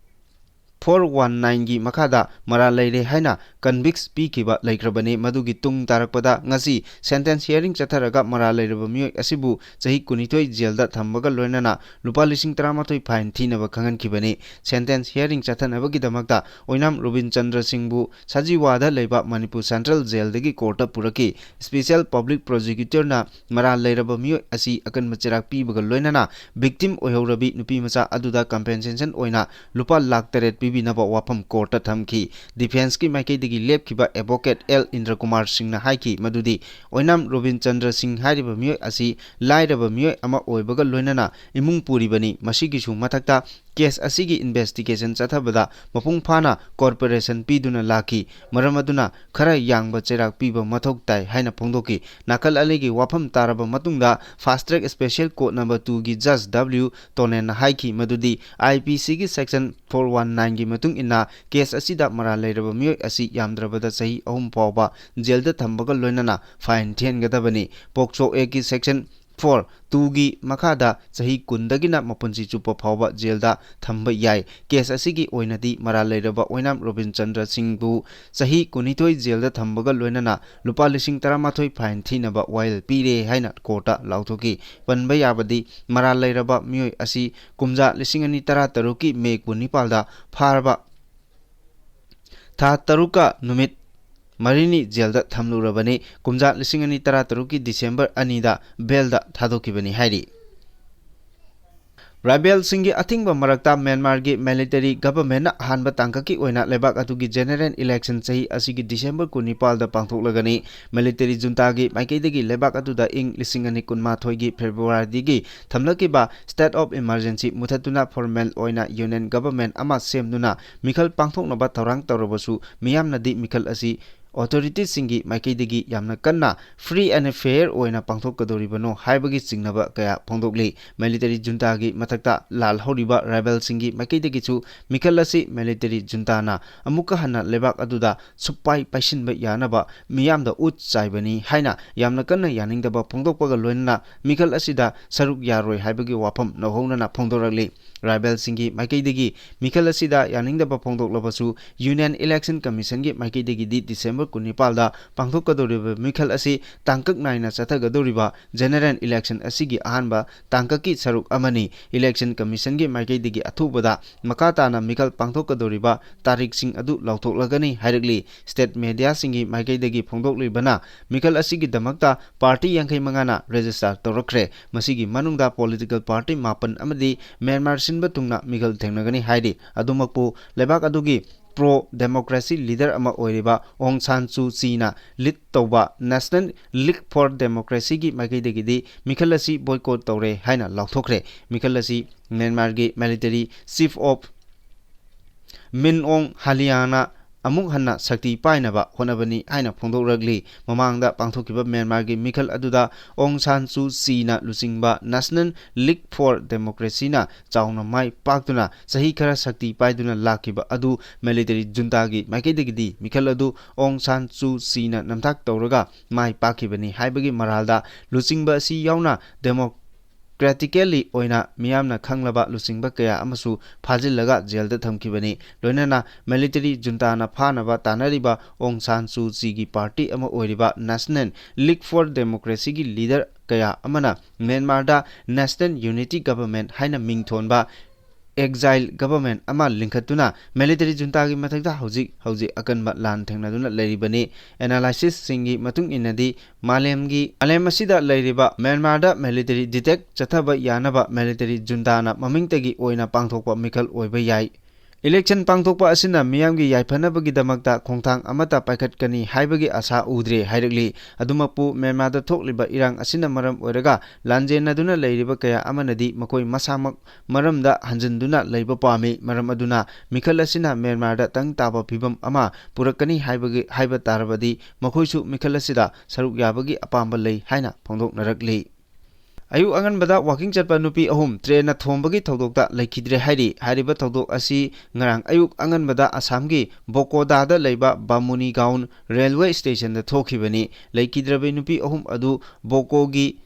ꯐꯣꯔ ꯋꯥꯟ ꯅꯥꯏꯟꯒꯤ ꯃꯈꯥꯗ ꯃꯔꯥꯜ ꯂꯩꯔꯦ ꯍꯥꯏꯅ ꯀꯟꯚꯤꯛꯁ ꯄꯤꯈꯤꯕ ꯂꯩꯈ꯭ꯔꯕꯅꯤ꯫ ꯃꯗꯨꯒꯤ ꯇꯨꯡ ꯇꯥꯔꯛꯄꯗ ꯉꯁꯤ ꯁꯦꯟꯇꯦꯟꯁ ꯍꯤꯌꯔꯤꯡ ꯆꯠꯊꯔꯒ ꯃꯔꯥꯜ ꯂꯩꯔꯕ ꯃꯤꯑꯣꯏ ꯑꯁꯤꯕꯨ ꯆꯍꯤ ꯀꯨꯟꯅꯤꯊꯣꯏ ꯖꯦꯜꯗ ꯊꯝꯕꯒ ꯂꯣꯏꯅꯅ ꯂꯨꯄꯥ ꯂꯤꯁꯤꯡ ꯇꯔꯥꯃꯥꯊꯣꯏ ꯐꯥꯏꯟ ꯊꯤꯅꯕ ꯈꯪꯍꯟꯈꯤꯕꯅꯤ꯫ ꯁꯦꯟꯇꯦꯟꯁ ꯍꯤꯌꯔꯤꯡ ꯆꯠꯊꯅꯕꯒꯤꯗꯃꯛꯇ ꯑꯣꯏꯅꯥꯝ ꯔꯣꯕꯤꯟ ꯆꯟꯗ꯭ꯔ ꯁꯤꯡꯕꯨ ꯁꯖꯤꯋꯥꯗ ꯂꯩꯕ ꯃꯅꯤꯄꯨꯔ ꯁꯦꯟꯇ꯭ꯔꯦꯜ ꯖꯦꯜꯗꯒꯤ ꯀꯣꯔꯠꯇ ꯄꯨꯔꯛꯈꯤ꯫ ꯁ꯭ꯄꯦꯁꯤꯌꯦꯜ ꯄꯕ꯭ꯂꯤꯛ ꯄ꯭ꯔꯣꯁꯤꯀ꯭ꯌꯨꯇꯔꯅ ꯃꯔꯥꯜ ꯂꯩꯔꯕ ꯃꯤꯑꯣꯏ ꯑꯁꯤ ꯑꯀꯟꯕ ꯆꯩꯔꯥꯛ ꯄꯤꯕꯒ ꯂꯣꯏꯅꯅ ꯚꯤꯛꯇꯤꯝ ꯑꯣꯏꯍꯧꯔꯕꯤ ꯅꯨꯄꯤ ꯃꯆꯥ ꯑꯗꯨꯗ ꯀꯝꯄꯦꯟꯁꯦꯁꯟ ꯑꯣꯏꯅ ꯂꯨꯄꯥ ꯂꯥꯈ ꯇꯔꯦꯠ ꯄꯤꯕꯤꯅꯕ ꯋꯥꯐꯝ ꯀꯣꯔꯠꯇ ꯊꯝꯈꯤ꯫ ꯗꯤꯐꯦꯟꯁꯀꯤ ꯃꯥꯏꯀꯩꯗꯒꯤ ꯂꯦꯞꯈꯤꯕ ꯑꯦꯗꯚꯣꯀꯦꯠ ꯑꯦꯜ ꯏꯟꯗ꯭ꯔꯀꯨꯃꯥꯔ ꯁꯤꯡꯅ ꯍꯥꯏꯈꯤ ꯃꯗꯨꯗꯤ ꯑꯣꯏꯅꯥꯝ ꯔꯣꯕꯤꯟ ꯆꯟꯗ꯭ꯔ ꯁꯤꯡ ꯍꯥꯏꯔꯤꯕ ꯃꯤꯑꯣꯏ ꯑꯁꯤ ꯂꯥꯏꯔꯕ ꯃꯤꯑꯣꯏ ꯑꯃ ꯑꯣꯏꯕꯒ ꯂꯣꯏꯅꯅ ꯏꯃꯨꯡ ꯄꯨꯔꯤꯕꯅꯤ꯫ ꯃꯁꯤꯒꯤꯁꯨ ꯃꯊꯛꯇ, ꯀꯦꯁ ꯑꯁꯤꯒꯤ ꯏꯟꯚꯦꯁꯇꯤꯒꯦꯁꯟ ꯆꯠꯊꯕꯗ ꯃꯄꯨꯡ ꯐꯥꯅ ꯀꯣꯑꯣꯄꯔꯦꯁꯟ ꯄꯤꯗꯨꯅ ꯂꯥꯛꯈꯤ꯫ ꯃꯔꯝ ꯑꯗꯨꯅ ꯈꯔ ꯌꯥꯡꯕ ꯆꯩꯔꯥꯛ ꯄꯤꯕ ꯃꯊꯧ ꯇꯥꯏ ꯍꯥꯏꯅ ꯐꯣꯡꯗꯣꯛꯈꯤ꯫ ꯅꯥꯀꯜ ꯑꯅꯤꯒꯤ ꯋꯥꯐꯝ ꯇꯥꯔꯕ ꯃꯇꯨꯡꯗ, Fast Track Special Court Number Two ꯒꯤ Judge W ꯇꯣꯅꯦꯟꯅ ꯍꯥꯏꯈꯤ ꯃꯗꯨꯗꯤ ꯑꯥꯏ ꯄꯤ ꯁꯤꯒꯤ ꯁꯦꯛꯁꯟ ꯐꯣꯔ ꯋꯥꯟ ꯅꯥꯏꯟꯒꯤ ꯃꯇꯨꯡ ꯏꯟꯅ ꯀꯦꯁ ꯑꯁꯤꯗ ꯃꯔꯥꯜ ꯂꯩꯔꯕ ꯃꯤꯑꯣꯏ ꯑꯁꯤ ꯌꯥꯝꯗ꯭ꯔꯕꯗ ꯆꯍꯤ ꯑꯍꯨꯝ ꯐꯥꯎꯕ ꯖꯦꯜꯗ ꯊꯝꯕꯒ ꯂꯣꯏꯅꯅ ꯐꯥꯏꯟ ꯊꯤꯍꯟꯒꯗꯕꯅꯤ꯫ ꯄꯣꯛꯁꯣ ꯑꯦꯛꯀꯤ ꯁꯦꯛꯁꯟ ꯐꯣꯔ ꯇꯨꯒꯤ ꯃꯈꯥꯗ ꯆꯍꯤ ꯀꯨꯟꯗꯒꯤꯅ ꯃꯄꯨꯟꯁꯤ ꯆꯨꯞꯄ ꯐꯥꯎꯕ ꯖꯦꯜꯗ ꯊꯝꯕ ꯌꯥꯏ꯫ ꯀꯦꯁ ꯑꯁꯤꯒꯤ ꯑꯣꯏꯅꯗꯤ ꯃꯔꯥꯜ ꯂꯩꯔꯕ ꯑꯣꯏꯅꯥꯝ ꯔꯣꯕꯤꯟ ꯆꯟꯗ꯭ꯔ ꯁꯤꯡꯕꯨ ꯆꯍꯤ ꯀꯨꯟꯅꯤꯊꯣꯏ ꯖꯦꯜꯗ ꯊꯝꯕꯒ ꯂꯣꯏꯅꯅ ꯂꯨꯄꯥ ꯂꯤꯁꯤꯡ ꯇꯔꯥꯃꯥꯊꯣꯏ ꯐꯥꯏꯟ ꯊꯤꯅꯕ ꯋꯥꯌꯦꯜ ꯄꯤꯔꯦ ꯍꯥꯏꯅ ꯀꯣꯔꯠꯇ ꯂꯥꯎꯊꯣꯛꯈꯤ꯫ ꯄꯟꯕ ꯌꯥꯕꯗꯤ, ꯃꯔꯥꯜ ꯂꯩꯔꯕ ꯃꯤꯑꯣꯏ ꯑꯁꯤ ꯀꯨꯝꯖꯥ ꯂꯤꯁꯤꯡ ꯑꯅꯤ ꯇꯔꯥꯇꯔꯨꯛꯀꯤ ꯃꯦ ꯀꯨꯟꯅꯤꯄꯥꯜꯗ ꯐꯥꯔꯕ ꯊꯥ ꯇꯔꯨꯛꯀ ꯅꯨꯃꯤꯠ ꯃꯔꯤꯅꯤ ꯖꯦꯜꯗ ꯊꯝꯂꯨꯔꯕꯅꯤ꯫ ꯀꯨꯝꯖꯥ ꯂꯤꯁꯤꯡ ꯑꯅꯤ ꯇꯔꯥꯇꯔꯨꯛꯀꯤ ꯗꯤꯁꯦꯝꯕꯔ ꯑꯅꯤꯗ ꯕꯦꯜꯗ ꯊꯥꯗꯣꯛꯈꯤꯕꯅꯤ ꯍꯥꯏꯔꯤ꯫ ꯔꯥꯏꯕꯦꯜꯁꯤꯡꯒꯤ ꯑꯊꯤꯡꯕ ꯃꯔꯛꯇ ꯃ꯭ꯌꯥꯟꯃꯥꯔꯒꯤ ꯃꯤꯂꯤꯇꯔꯤ ꯒꯚꯔꯟꯃꯦꯟꯠꯅ ꯑꯍꯥꯟꯕ ꯇꯥꯡꯀꯛꯀꯤ ꯑꯣꯏꯅ ꯂꯩꯕꯥꯛ ꯑꯗꯨꯒꯤ ꯖꯦꯅꯔꯦꯜ ꯏꯂꯦꯛꯁꯟ ꯆꯍꯤ ꯑꯁꯤꯒꯤ ꯗꯤꯁꯦꯝꯕꯔ ꯀꯨꯟꯅꯤꯄꯥꯜꯗ ꯄꯥꯡꯊꯣꯛꯂꯒꯅꯤ꯫ ꯃꯤꯂꯤꯇꯔꯤ ꯖꯨꯟꯇꯥꯒꯤ ꯃꯥꯏꯀꯩꯗꯒꯤ ꯂꯩꯕꯥꯛ ꯑꯗꯨꯗ ꯏꯪ ꯂꯤꯁꯤꯡ ꯑꯅꯤ ꯀꯨꯟꯃꯥꯊꯣꯏꯒꯤ ꯐꯦꯕ꯭ꯔꯨꯋꯥꯔꯤꯗꯒꯤ ꯊꯝꯂꯛꯈꯤꯕ state of emergency ꯃꯨꯊꯠꯇꯨꯅ ꯐꯣꯔꯃꯦꯜ ꯑꯣꯏꯅ ꯌꯨꯅꯤꯌꯟ ꯒꯚꯔꯟꯃꯦꯟꯠ ꯑꯃ ꯁꯦꯝꯗꯨꯅ ꯃꯤꯈꯜ ꯄꯥꯡꯊꯣꯛꯅꯕ ꯊꯧꯔꯥꯡ ꯇꯧꯔꯕꯁꯨ, ꯃꯤꯌꯥꯝꯅꯗꯤ ꯃꯤꯈꯜ ꯑꯁꯤ ꯑꯣꯊꯣꯔꯤꯇꯤꯁꯤꯡꯒꯤ ꯃꯥꯏꯀꯩꯗꯒꯤ ꯌꯥꯝꯅ ꯀꯟꯅ free and fair ꯑꯣꯏꯅ ꯄꯥꯡꯊꯣꯛꯀꯗꯧꯔꯤꯕꯅꯣ ꯍꯥꯏꯕꯒꯤ ꯆꯤꯡꯅꯕ ꯀꯌꯥ ꯐꯣꯡꯗꯣꯛꯂꯤ꯫ ꯃꯤꯂꯤꯇꯔꯤ ꯖꯨꯟꯇꯥꯒꯤ ꯃꯊꯛꯇ ꯂꯥꯜꯍꯧꯔꯤꯕ ꯔꯥꯏꯕꯦꯜꯁꯤꯡꯒꯤ ꯃꯥꯏꯀꯩꯗꯒꯤꯁꯨ ꯃꯤꯈꯜ ꯑꯁꯤ ꯃꯤꯂꯤꯇꯔꯤ ꯖꯨꯟꯇꯥꯅ ꯑꯃꯨꯛꯀ ꯍꯟꯅ ꯂꯩꯕꯥꯛ ꯑꯗꯨꯗ ꯁꯨꯞꯄꯥꯏ ꯄꯥꯏꯁꯤꯟꯕ ꯌꯥꯅꯕ ꯃꯤꯌꯥꯝꯗ ꯎꯠ ꯆꯥꯏꯕꯅꯤ ꯍꯥꯏꯅ ꯌꯥꯝꯅ ꯀꯟꯅ ꯌꯥꯅꯤꯡꯗꯕ ꯐꯣꯡꯗꯣꯛꯄꯒ ꯂꯣꯏꯅꯅ ꯃꯤꯈꯜ ꯑꯁꯤꯗ ꯁꯔꯨꯛ ꯌꯥꯔꯣꯏ ꯍꯥꯏꯕꯒꯤ ꯋꯥꯐꯝ ꯅꯧꯍꯧꯅꯅ ꯐꯣꯡꯗꯣꯔꯛꯂꯤ꯫ ꯔꯥꯏꯕꯦꯜꯁꯤꯡꯒꯤ ꯃꯥꯏꯀꯩꯗꯒꯤ ꯃꯤꯈꯜ ꯑꯁꯤꯗ ꯌꯥꯅꯤꯡꯗꯕ ꯐꯣꯡꯗꯣꯛꯂꯕꯁꯨ, ꯌꯨꯅꯤꯌꯟ ꯏꯂꯦꯛꯁꯟ ꯀꯃꯤꯁꯟꯒꯤ ꯃꯥꯏꯀꯩꯗꯒꯤꯗꯤ ꯗꯤꯁꯦꯝꯕꯔ ꯀꯨꯟꯅꯤꯄꯥꯜꯗ ꯄꯥꯡꯊꯣꯛꯀꯗꯧꯔꯤꯕ ꯃꯤꯈꯜ ꯑꯁꯤ ꯇꯥꯡꯀꯛ ꯅꯥꯏꯅ ꯆꯠꯊꯒꯗꯧꯔꯤꯕ ꯖꯦꯅꯔꯦꯜ ꯏꯂꯦꯛꯁꯟ ꯑꯁꯤꯒꯤ ꯑꯍꯥꯟꯕ ꯇꯥꯡꯀꯛꯀꯤ ꯁꯔꯨꯛ ꯑꯃꯅꯤ꯫ ꯏꯂꯦꯛꯁꯟ ꯀꯃꯤꯁꯟꯒꯤ ꯃꯥꯏꯀꯩꯗꯒꯤ ꯑꯊꯨꯕꯗ ꯃꯈꯥ ꯇꯥꯅ ꯃꯤꯈꯜ ꯄꯥꯡꯊꯣꯛꯀꯗꯧꯔꯤꯕ ꯇꯥꯔꯤꯛꯁꯤꯡ ꯑꯗꯨ ꯂꯥꯎꯊꯣꯛꯂꯒꯅꯤ ꯍꯥꯏꯔꯛꯂꯤ꯫ ꯁ꯭ꯇꯦꯠ ꯃꯦꯗꯤꯌꯥꯁꯤꯡꯒꯤ ꯃꯥꯏꯀꯩꯗꯒꯤ ꯐꯣꯡꯗꯣꯛꯂꯤꯕꯅ, ꯃꯤꯈꯜ ꯑꯁꯤꯒꯤꯗꯃꯛꯇ ꯄꯥꯔꯇꯤ ꯌꯥꯡꯈꯩ ꯃꯉꯥꯅ ꯔꯦꯖꯤꯁꯇꯥꯔ ꯇꯧꯔꯛꯈ꯭ꯔꯦ꯫ ꯃꯁꯤꯒꯤ ꯃꯅꯨꯡꯗ ꯄꯣꯂꯤꯇꯤꯀꯦꯜ ꯄꯥꯔꯇꯤ ꯃꯥꯄꯟ ꯑꯃꯗꯤ ꯃ꯭ꯌꯥꯟꯃꯥꯔ ꯁꯤꯟꯕ ꯊꯨꯡꯅ ꯃꯤꯈꯜ ꯊꯦꯡꯅꯒꯅꯤ ꯍꯥꯏꯔꯤ꯫ ꯑꯗꯨꯃꯛꯄꯨ, ꯂꯩꯕꯥꯛ ꯑꯗꯨꯒꯤ ꯄ꯭ꯔꯣ ꯗꯦꯃꯣꯀ꯭ꯔꯦꯁꯤ ꯂꯤꯗꯔ ꯑꯃ ꯑꯣꯏꯔꯤꯕ ꯑꯣꯡ ꯁꯥꯟ ꯁꯨ ꯆꯤꯅ ꯂꯤꯗ ꯇꯧꯕ National League for Democracyꯒꯤ ꯃꯥꯏꯀꯩꯗꯒꯤꯗꯤ ꯃꯤꯈꯜ ꯑꯁꯤ ꯕꯣꯏꯀꯣꯠ ꯇꯧꯔꯦ ꯍꯥꯏꯅ ꯂꯥꯎꯊꯣꯛꯈ꯭ꯔꯦ꯫ ꯃꯤꯈꯜ ꯑꯁꯤ ꯃ꯭ꯌꯥꯟꯃꯥꯔꯒꯤ ꯃꯤꯂꯤꯇꯔꯤ ꯆꯤꯐ ꯑꯣꯐ ꯃꯤꯟ ꯑꯣꯡ ꯍꯂꯤꯌꯥꯅ ꯑꯃꯨꯛ ꯍꯟꯅ ꯁꯛꯇꯤ ꯄꯥꯏꯅꯕ ꯍꯣꯠꯅꯕꯅꯤ ꯍꯥꯏꯅ ꯐꯣꯡꯗꯣꯛꯂꯛꯂꯤ꯫ ꯃꯃꯥꯡꯗ ꯄꯥꯡꯊꯣꯛꯈꯤꯕ ꯃ꯭ꯌꯥꯟꯃꯥꯔꯒꯤ ꯃꯤꯈꯜ ꯑꯗꯨꯗ ꯑꯣꯡ ꯁꯥꯟ ꯁꯨ ꯆꯤꯅ ꯂꯨꯆꯤꯡꯕ National League for Democracyꯅ ꯆꯥꯎꯅ ꯃꯥꯏ ꯄꯥꯛꯇꯨꯅ ꯆꯍꯤ ꯈꯔ ꯁꯛꯇꯤ ꯄꯥꯏꯗꯨꯅ ꯂꯥꯛꯈꯤꯕ ꯑꯗꯨ ꯃꯤꯂꯤꯇꯔꯤ ꯖꯨꯟꯇꯥꯒꯤ ꯃꯥꯏꯀꯩꯗꯒꯤꯗꯤ ꯃꯤꯈꯜ ꯑꯗꯨ ꯑꯣꯡ ꯁꯥꯟ ꯁꯨ ꯆꯤꯅ ꯅꯝꯊꯥꯛ ꯇꯧꯔꯒ ꯃꯥꯏ ꯄꯥꯛꯈꯤꯕꯅꯤ ꯍꯥꯏꯕꯒꯤ ꯃꯔꯥꯜꯗ ꯂꯨꯆꯤꯡꯕ ꯑꯁꯤ ꯌꯥꯎꯅ ꯗꯦꯃꯣ-, ꯀ꯭ꯔꯦꯇꯤꯀꯦꯜꯂꯤ ꯑꯣꯏꯅ ꯃꯤꯌꯥꯝꯅ ꯈꯪꯂꯕ ꯂꯨꯆꯤꯡꯕ ꯀꯌꯥ ꯑꯃꯁꯨ ꯐꯥꯖꯤꯜꯂꯒ ꯖꯦꯜꯗ ꯊꯝꯈꯤꯕꯅꯤ꯫ ꯂꯣꯏꯅꯅ ꯃꯤꯂꯤꯇꯔꯤ ꯖꯨꯟꯇꯥꯅ ꯐꯥꯅꯕ ꯇꯥꯟꯅꯔꯤꯕ ꯑꯣꯡ ꯁꯥꯟ ꯁꯨ ꯆꯤꯒꯤ ꯄꯥꯔꯇꯤ ꯑꯃ ꯑꯣꯏꯔꯤꯕ National League for Democracyꯒꯤ ꯂꯤꯗꯔ ꯀꯌꯥ ꯑꯃꯅ ꯃ꯭ꯌꯥꯟꯃꯥꯔꯗ National Unity Government ꯍꯥꯏꯅ ꯃꯤꯡ ꯊꯣꯟꯕ exile government ꯑꯃ ꯂꯤꯡꯈꯠꯇꯨꯅ military juntaꯒꯤ ꯃꯊꯛꯇ ꯍꯧꯖꯤꯛ ꯍꯧꯖꯤꯛ ꯑꯀꯟꯕ ꯂꯥꯟ ꯊꯦꯡꯅꯗꯨꯅ ꯂꯩꯔꯤꯕꯅꯤ꯫ Analysisꯁꯤꯡꯒꯤ ꯃꯇꯨꯡ ꯏꯟꯅꯗꯤ ꯃꯥꯂꯦꯝꯒꯤ, ꯃꯥꯂꯦꯝ ꯑꯁꯤꯗ ꯂꯩꯔꯤꯕ ꯃ꯭ꯌꯥꯟꯃꯥꯔꯗ military detect ꯆꯠꯊꯕ ꯌꯥꯅꯕ military juntaꯅ ꯃꯃꯤꯡꯇꯒꯤ ꯑꯣꯏꯅ ꯄꯥꯡꯊꯣꯛꯄ ꯃꯤꯈꯜ ꯑꯣꯏꯕ ꯌꯥꯏ꯫ Election ꯄꯥꯡꯊꯣꯛꯄ ꯑꯁꯤꯅ ꯃꯤꯌꯥꯝꯒꯤ ꯌꯥꯏꯐꯅꯕꯒꯤꯗꯃꯛꯇ ꯈꯣꯡꯊꯥꯡ ꯑꯃꯠꯇ ꯄꯥꯏꯈꯠꯀꯅꯤ ꯍꯥꯏꯕꯒꯤ ꯑꯁꯥ ꯎꯗ꯭ꯔꯦ ꯍꯥꯏꯔꯛꯂꯤ꯫ ꯑꯗꯨꯃꯛꯄꯨ ꯃ꯭ꯌꯥꯟꯃꯥꯔꯗ ꯊꯣꯛꯂꯤꯕ ꯏꯔꯥꯡ ꯑꯁꯤꯅ ꯃꯔꯝ ꯑꯣꯏꯔꯒ ꯂꯥꯟꯖꯦꯟꯅꯗꯨꯅ ꯂꯩꯔꯤꯕ ꯀꯌꯥ ꯑꯃꯅꯗꯤ ꯃꯈꯣꯏ ꯃꯁꯥꯃꯛ ꯃꯔꯝꯗ ꯍꯟꯖꯤꯟꯗꯨꯅ ꯂꯩꯕ ꯄꯥꯝꯃꯤ꯫ ꯃꯔꯝ ꯑꯗꯨꯅ ꯃꯤꯈꯜ ꯑꯁꯤꯅ ꯃ꯭ꯌꯥꯟꯃꯥꯔꯗ ꯇꯪ ꯇꯥꯕ ꯐꯤꯕꯝ ꯑꯃ ꯄꯨꯔꯛꯀꯅꯤ ꯍꯥꯏꯕꯒꯤ, ꯍꯥꯏꯕ ꯇꯥꯔꯕꯗꯤ ꯃꯈꯣꯏꯁꯨ ꯃꯤꯈꯜ ꯑꯁꯤꯗ ꯁꯔꯨꯛ ꯌꯥꯕꯒꯤ ꯑꯄꯥꯝꯕ ꯂꯩ ꯍꯥꯏꯅ ꯐꯣꯡꯗꯣꯛꯅꯔꯛꯂꯤ꯫ ꯑꯌꯨꯛ ꯑꯉꯟꯕꯗ walking ꯆꯠꯄ ꯅꯨꯄꯤ ꯑꯍꯨꯝ trainꯅ ꯊꯣꯝꯕꯒꯤ ꯊꯧꯗꯣꯛꯇ ꯂꯩꯈꯤꯗ꯭ꯔꯦ ꯍꯥꯏꯔꯤ꯫ ꯍꯥꯏꯔꯤꯕ ꯊꯧꯗꯣꯛ ꯑꯁꯤ ꯉꯔꯥꯡ ꯑꯌꯨꯛ ꯑꯉꯟꯕꯗ ꯑꯁꯥꯝꯒꯤ ꯕꯣꯀꯣꯗꯥꯗ ꯂꯩꯕ ꯕꯥꯃꯨꯅꯤꯒꯥꯎꯟ railway stationꯗ ꯊꯣꯛꯈꯤꯕꯅꯤ꯫ ꯂꯩꯈꯤꯗ꯭ꯔꯕ ꯅꯨꯄꯤ ꯑꯍꯨꯝ ꯑꯗꯨ ꯕꯣꯀꯣꯒꯤ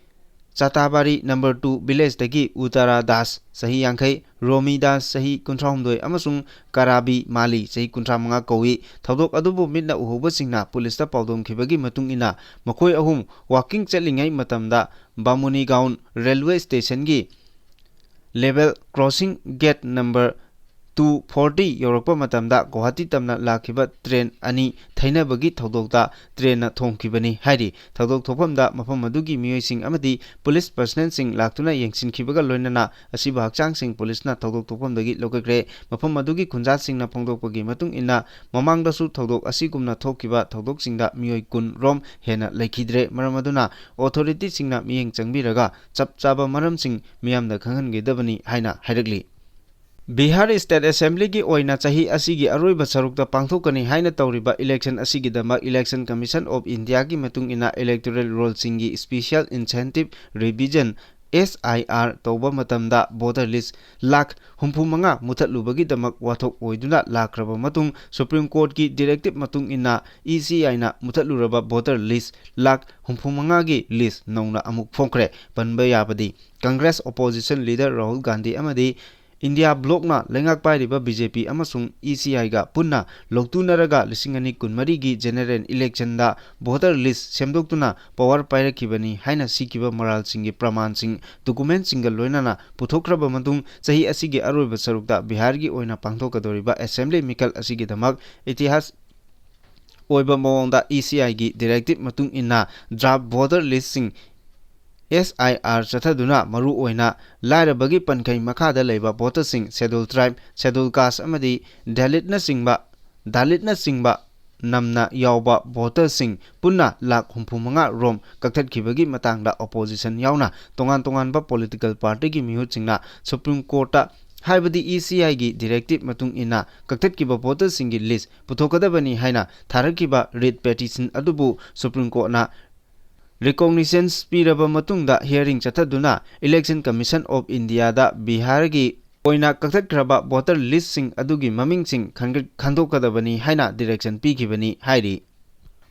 ꯆꯥꯇꯥꯕꯥꯔꯤ number two villageꯇꯒꯤ ꯎꯇꯥꯔꯥ ꯗꯥꯁ, ꯆꯍꯤ ꯌꯥꯡꯈꯩ, ꯔꯣꯃꯤ ꯗꯥꯁ, ꯆꯍꯤ ꯀꯨꯟꯊ꯭ꯔꯥꯍꯨꯝꯗꯣꯏ, ꯑꯃꯁꯨꯡ ꯀꯥꯔꯥꯕꯤ ꯃꯥꯂꯤ, ꯆꯍꯤ ꯀꯨꯟꯊ꯭ꯔꯥꯃꯉꯥ ꯀꯧꯏ꯫ ꯊꯧꯗꯣꯛ ꯑꯗꯨꯕꯨ ꯃꯤꯠꯅ ꯎꯍꯧꯕꯁꯤꯡꯅ ꯄꯨꯂꯤꯁꯇ ꯄꯥꯎꯗꯝꯈꯤꯕꯒꯤ ꯃꯇꯨꯡ ꯏꯟꯅ, ꯃꯈꯣꯏ ꯑꯍꯨꯝ walking ꯆꯠꯂꯤꯉꯩ ꯃꯇꯝꯗ ꯕꯥꯃꯨꯅꯤꯒꯥꯎꯟ railway stationꯒꯤ level crossing gate number two forty ꯌꯧꯔꯛꯄ ꯃꯇꯝꯗ ꯒꯨꯋꯥꯍꯥꯇꯤ ꯇꯝꯅ ꯂꯥꯛꯈꯤꯕ train ꯑꯅꯤ ꯊꯩꯅꯕꯒꯤ ꯊꯧꯗꯣꯛꯇ trainꯅ ꯊꯣꯝꯈꯤꯕꯅꯤ ꯍꯥꯏꯔꯤ꯫ ꯊꯧꯗꯣꯛ ꯊꯣꯛꯐꯝꯗ ꯃꯐꯝ ꯑꯗꯨꯒꯤ ꯃꯤꯑꯣꯏꯁꯤꯡ ꯑꯃꯗꯤ ꯄꯨꯂꯤꯁ personnelꯁꯤꯡ ꯂꯥꯛꯇꯨꯅ ꯌꯦꯡꯁꯤꯟꯈꯤꯕꯒ ꯂꯣꯏꯅꯅ ꯑꯁꯤꯕ ꯍꯛꯆꯥꯡꯁꯤꯡ ꯄꯨꯂꯤꯁꯅ ꯊꯧꯗꯣꯛ ꯊꯣꯛꯐꯝꯗꯒꯤ ꯂꯧꯈꯠꯈ꯭ꯔꯦ꯫ ꯃꯐꯝ ꯑꯗꯨꯒꯤ ꯈꯨꯟꯖꯥꯁꯤꯡꯅ ꯐꯣꯡꯗꯣꯛꯄꯒꯤ ꯃꯇꯨꯡ ꯏꯟꯅ, ꯃꯃꯥꯡꯗꯁꯨ ꯊꯧꯗꯣꯛ ꯑꯁꯤꯒꯨꯝꯅ ꯊꯣꯛꯈꯤꯕ ꯊꯧꯗꯣꯛꯁꯤꯡꯗ ꯃꯤꯑꯣꯏ ꯀꯨꯟ ꯔꯣꯝ ꯍꯦꯟꯅ ꯂꯩꯈꯤꯗ꯭ꯔꯦ꯫ ꯃꯔꯝ ꯑꯗꯨꯅ authorityꯁꯤꯡꯅ ꯃꯤꯠꯌꯦꯡ ꯆꯪꯕꯤꯔꯒ ꯆꯞ ꯆꯥꯕ ꯃꯔꯝꯁꯤꯡ ꯃꯤꯌꯥꯝꯗ ꯈꯪꯍꯟꯒꯗꯕꯅꯤ ꯍꯥꯏꯅ ꯍꯥꯏꯔꯛꯂꯤ꯫ ꯕꯤꯍꯥꯔ State Assemblyꯒꯤ ꯑꯣꯏꯅ ꯆꯍꯤ ꯑꯁꯤꯒꯤ ꯑꯔꯣꯏꯕ ꯁꯔꯨꯛꯇ ꯄꯥꯡꯊꯣꯛꯀꯅꯤ ꯍꯥꯏꯅ ꯇꯧꯔꯤꯕ election ꯑꯁꯤꯒꯤꯗꯃꯛ Election Commission of Indiaꯒꯤ ꯃꯇꯨꯡ ꯏꯟꯅ electoral rollꯁꯤꯡꯒꯤ special intensive revision, S I R, ꯇꯧꯕ ꯃꯇꯝꯗ voter list ꯂꯥꯈ ꯍꯨꯝꯐꯨ ꯃꯉꯥ ꯃꯨꯊꯠꯂꯨꯕꯒꯤꯗꯃꯛ ꯋꯥꯊꯣꯛ ꯑꯣꯏꯗꯨꯅ ꯂꯥꯛꯈ꯭ꯔꯕ ꯃꯇꯨꯡ, Supreme Courtꯀꯤ directive ꯃꯇꯨꯡ ꯏꯟꯅ E C Iꯅ ꯃꯨꯊꯠꯂꯨꯔꯕ voter list lakh ꯍꯨꯝꯐꯨ ꯃꯉꯥꯒꯤ list ꯅꯧꯅ ꯑꯃꯨꯛ ꯐꯣꯡꯈ꯭ꯔꯦ꯫ ꯄꯟꯕ ꯌꯥꯕꯗꯤ, Congress opposition leader Rahul Gandhi ꯑꯃꯗꯤ ꯏꯟꯗꯤꯌꯥ ꯕ꯭ꯂꯣꯛꯅ ꯂꯩꯉꯥꯛ ꯄꯥꯏꯔꯤꯕ ꯕꯤ ꯖꯦ ꯄꯤ ꯑꯃꯁꯨꯡ ꯏ ꯁꯤ ꯑꯥꯏꯒ ꯄꯨꯟꯅ ꯂꯧꯇꯨꯅꯔꯒ ꯂꯤꯁꯤꯡ ꯑꯅꯤ ꯀꯨꯟꯃꯔꯤꯒꯤ ꯖꯦꯅꯦꯔꯦꯜ ꯏꯂꯦꯛꯁꯟꯗ ꯚꯣꯇꯔ ꯂꯤꯁ ꯁꯦꯝꯗꯣꯛꯇꯨꯅ ꯄꯋꯥꯔ ꯄꯥꯏꯔꯛꯈꯤꯕꯅꯤ ꯍꯥꯏꯅ ꯁꯤꯈꯤꯕ ꯃꯔꯥꯜꯁꯤꯡꯒꯤ ꯄ꯭ꯔꯃꯥꯟꯁꯤꯡ, ꯗꯣꯀꯨꯃꯦꯟꯁꯤꯡꯒ ꯂꯣꯏꯅꯅ ꯄꯨꯊꯣꯛꯈ꯭ꯔꯕ ꯃꯇꯨꯡ, ꯆꯍꯤ ꯑꯁꯤꯒꯤ ꯑꯔꯣꯏꯕ ꯁꯔꯨꯛꯇ ꯕꯤꯍꯥꯔꯒꯤ ꯑꯣꯏꯅ ꯄꯥꯡꯊꯣꯛꯀꯗꯧꯔꯤꯕ ꯑꯦꯁꯦꯝꯕ꯭ꯂꯤ ꯃꯤꯈꯜ ꯑꯁꯤꯒꯤꯗꯃꯛ ꯏꯇꯤꯍꯥꯁ ꯑꯣꯏꯕ ꯃꯑꯣꯡꯗ ꯏ ꯁꯤ ꯑꯥꯏꯒꯤ ꯗꯤꯔꯦꯛꯇꯤꯞ ꯃꯇꯨꯡ ꯏꯟꯅ ꯗ꯭ꯔꯥꯐ ꯚꯣꯇꯔ ꯂꯤꯁꯁꯤꯡ, ꯑꯦꯁ ꯑꯥꯏ ꯑꯥꯔ, ꯆꯠꯊꯗꯨꯅ ꯃꯔꯨ ꯑꯣꯏꯅ ꯂꯥꯏꯔꯕꯒꯤ ꯄꯟꯈꯩ ꯃꯈꯥꯗ ꯂꯩꯕ ꯚꯣꯇꯔꯁꯤꯡ, ꯁꯦꯗꯨꯜ ꯇ꯭ꯔꯥꯏꯕ, ꯁꯦꯗꯨꯜ ꯀꯥꯁ ꯑꯃꯗꯤ ꯗꯂꯤꯠꯅꯆꯤꯡꯕ, ꯗꯂꯤꯠꯅꯆꯤꯡꯕ ꯅꯝꯅ ꯌꯥꯎꯕ ꯚꯣꯇꯔꯁꯤꯡ ꯄꯨꯟꯅ ꯂꯥꯈ ꯍꯨꯝꯐꯨ ꯃꯉꯥ ꯔꯣꯝ ꯀꯛꯊꯠꯈꯤꯕꯒꯤ ꯃꯇꯥꯡꯗ ꯑꯣꯄꯣꯖꯤꯁꯟ ꯌꯥꯎꯅ ꯇꯣꯉꯥꯟ ꯇꯣꯉꯥꯟꯕ ꯄꯣꯂꯤꯇꯤꯀꯦꯜ ꯄꯥꯔꯇꯤꯒꯤ ꯃꯤꯍꯨꯠꯁꯤꯡꯅ ꯁꯨꯄ꯭ꯔꯤꯝ ꯀꯣꯔꯠꯇ, ꯍꯥꯏꯕꯗꯤ ꯏ ꯁꯤ ꯑꯥꯏꯒꯤ ꯗꯤꯔꯦꯛꯇꯤꯞ ꯃꯇꯨꯡ ꯏꯟꯅ ꯀꯛꯊꯠꯈꯤꯕ ꯚꯣꯇꯔꯁꯤꯡꯒꯤ ꯂꯤꯁ ꯄꯨꯊꯣꯛꯀꯗꯕꯅꯤ ꯍꯥꯏꯅ ꯊꯥꯔꯛꯈꯤꯕ ꯔꯤꯠ ꯄꯦꯇꯤꯁꯟ ꯑꯗꯨꯕꯨ ꯁꯨꯄ꯭ꯔꯤꯝ ꯀꯣꯔꯠꯅ ꯔꯤꯀꯣꯒꯅꯤꯁꯟꯁ ꯄꯤꯔꯕ ꯃꯇꯨꯡꯗ ꯍꯤꯌꯔꯤꯡ ꯆꯠꯊꯗꯨꯅ ꯏꯂꯦꯛꯁꯟ ꯀꯃꯤꯁꯟ ꯑꯣꯐ ꯏꯟꯗꯤꯌꯥꯗ ꯕꯤꯍꯥꯔꯒꯤ ꯑꯣꯏꯅ ꯀꯛꯊꯠꯈ꯭ꯔꯕ ꯚꯣꯇꯔ ꯂꯤꯁꯁꯤꯡ ꯑꯗꯨꯒꯤ ꯃꯃꯤꯡꯁꯤꯡ ꯈꯟꯒ-, ꯈꯟꯗꯣꯛꯀꯗꯕꯅꯤ ꯍꯥꯏꯅ ꯗꯤꯔꯦꯛꯁꯟ ꯄꯤꯈꯤꯕꯅꯤ ꯍꯥꯏꯔꯤ꯫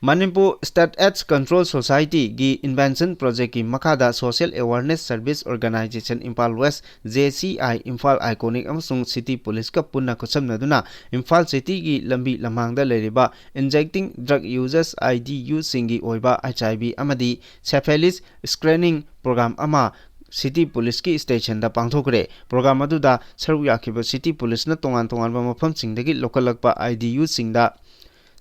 ꯃꯅꯤꯄꯨꯔ ꯁ꯭ꯇꯦꯠ ꯑꯦꯗꯁ ꯀꯟꯇ꯭ꯔꯣꯜ ꯁꯣꯁꯥꯏꯇꯤꯒꯤ ꯏꯟꯚꯦꯟꯁꯟ ꯄ꯭ꯔꯣꯖꯦꯛꯀꯤ ꯃꯈꯥꯗ social awareness service organisation Imphal west, J C I, Imphal iconic ꯑꯃꯁꯨꯡ ꯁꯤꯇꯤ ꯄꯨꯂꯤꯁꯀ ꯄꯨꯟꯅ ꯈꯨꯠꯁꯝꯅꯗꯨꯅ ꯏꯝꯐꯥꯜ ꯁꯤꯇꯤꯒꯤ ꯂꯝꯕꯤ ꯂꯝꯍꯥꯡꯗ ꯂꯩꯔꯤꯕ ꯏꯟꯖꯦꯛꯇꯤꯡ ꯗ꯭ꯔꯒ ꯌꯨꯖꯔꯁ, ꯑꯥꯏ ꯗꯤ ꯌꯨꯁꯤꯡꯒꯤ ꯑꯣꯏꯕ ꯑꯩꯆ ꯑꯥꯏ ꯚꯤ ꯑꯃꯗꯤ ꯁꯦꯐꯦꯂꯤꯁ ꯁ꯭ꯀ꯭ꯔꯤꯅꯤꯡ ꯄ꯭ꯔꯣꯒ꯭ꯔꯥꯝ ꯑꯃ ꯁꯤꯇꯤ ꯄꯨꯂꯤꯁꯀꯤ ꯁ꯭ꯇꯦꯁꯟꯗ ꯄꯥꯡꯊꯣꯛꯈ꯭ꯔꯦ꯫ ꯄ꯭ꯔꯣꯒ꯭ꯔꯥꯝ ꯑꯗꯨꯗ ꯁꯔꯨꯛ ꯌꯥꯈꯤꯕ ꯁꯤꯇꯤ ꯄꯨꯂꯤꯁꯅ ꯇꯣꯉꯥꯟ ꯇꯣꯉꯥꯟꯕ ꯃꯐꯝꯁꯤꯡꯗꯒꯤ ꯂꯧꯈꯠꯂꯛꯄ ꯑꯥꯏ ꯗꯤ ꯌꯨꯁꯤꯡꯗ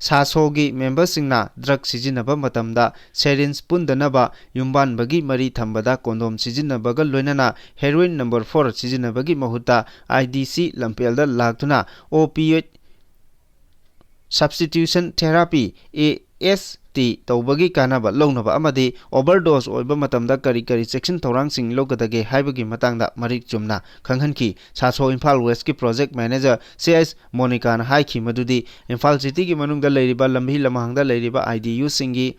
ꯁꯥꯁꯣꯒꯤ ꯃꯦꯝꯕꯔꯁꯤꯡꯅ ꯗ꯭ꯔꯒ ꯁꯤꯖꯤꯟꯅꯕ ꯃꯇꯝꯗ ꯁꯦꯔꯤꯟꯖ ꯄꯨꯟꯗꯅꯕ ꯌꯨꯝꯕꯥꯟꯕꯒꯤ ꯃꯔꯤ ꯊꯝꯕꯗ ꯀꯣꯟꯗꯣꯝ ꯁꯤꯖꯤꯟꯅꯕꯒ ꯂꯣꯏꯅꯅ ꯍꯦꯔꯣꯏꯟ ꯅꯝꯕꯔ ꯐꯣꯔ ꯁꯤꯖꯤꯟꯅꯕꯒꯤ ꯃꯍꯨꯠꯇ ꯑꯥꯏ ꯗꯤ ꯁꯤ ꯂꯝꯐꯦꯜꯗ ꯂꯥꯛꯇꯨꯅ ꯑꯣ ꯄꯤ ꯑꯣꯏꯗ ꯁꯕꯁꯇꯤꯇ꯭ꯌꯨꯁꯟ ꯊꯦꯔꯥꯄꯤ, ꯑꯦ ꯑꯦꯁ ꯇꯤ, ꯇꯧꯕꯒꯤ ꯀꯥꯟꯅꯕ ꯂꯧꯅꯕ ꯑꯃꯗꯤ ꯑꯣꯚꯔꯗꯣꯁ ꯑꯣꯏꯕ ꯃꯇꯝꯗ ꯀꯔꯤ ꯀꯔꯤ ꯆꯦꯛꯁꯤꯟ ꯊꯧꯔꯥꯡꯁꯤꯡ ꯂꯧꯒꯗꯒꯦ ꯍꯥꯏꯕꯒꯤ ꯃꯇꯥꯡꯗ ꯃꯔꯤꯛ ꯆꯨꯝꯅ ꯈꯪꯍꯟꯈꯤ꯫ ꯁꯥꯁꯣ ꯏꯝꯐꯥꯜ ꯋꯦꯁꯀꯤ ꯄ꯭ꯔꯣꯖꯦꯛ ꯃꯦꯅꯦꯖꯔ ꯁꯤ ꯑꯦꯁ ꯃꯣꯅꯤꯀꯥꯅ ꯍꯥꯏꯈꯤ ꯃꯗꯨꯗꯤ ꯏꯝꯐꯥꯜ ꯁꯤꯇꯤꯒꯤ ꯃꯅꯨꯡꯗ ꯂꯩꯔꯤꯕ ꯂꯝꯕꯤ ꯂꯝꯍꯥꯡꯗ ꯂꯩꯔꯤꯕ ꯑꯥꯏ ꯗꯤ ꯌꯨꯁꯤꯡꯒꯤ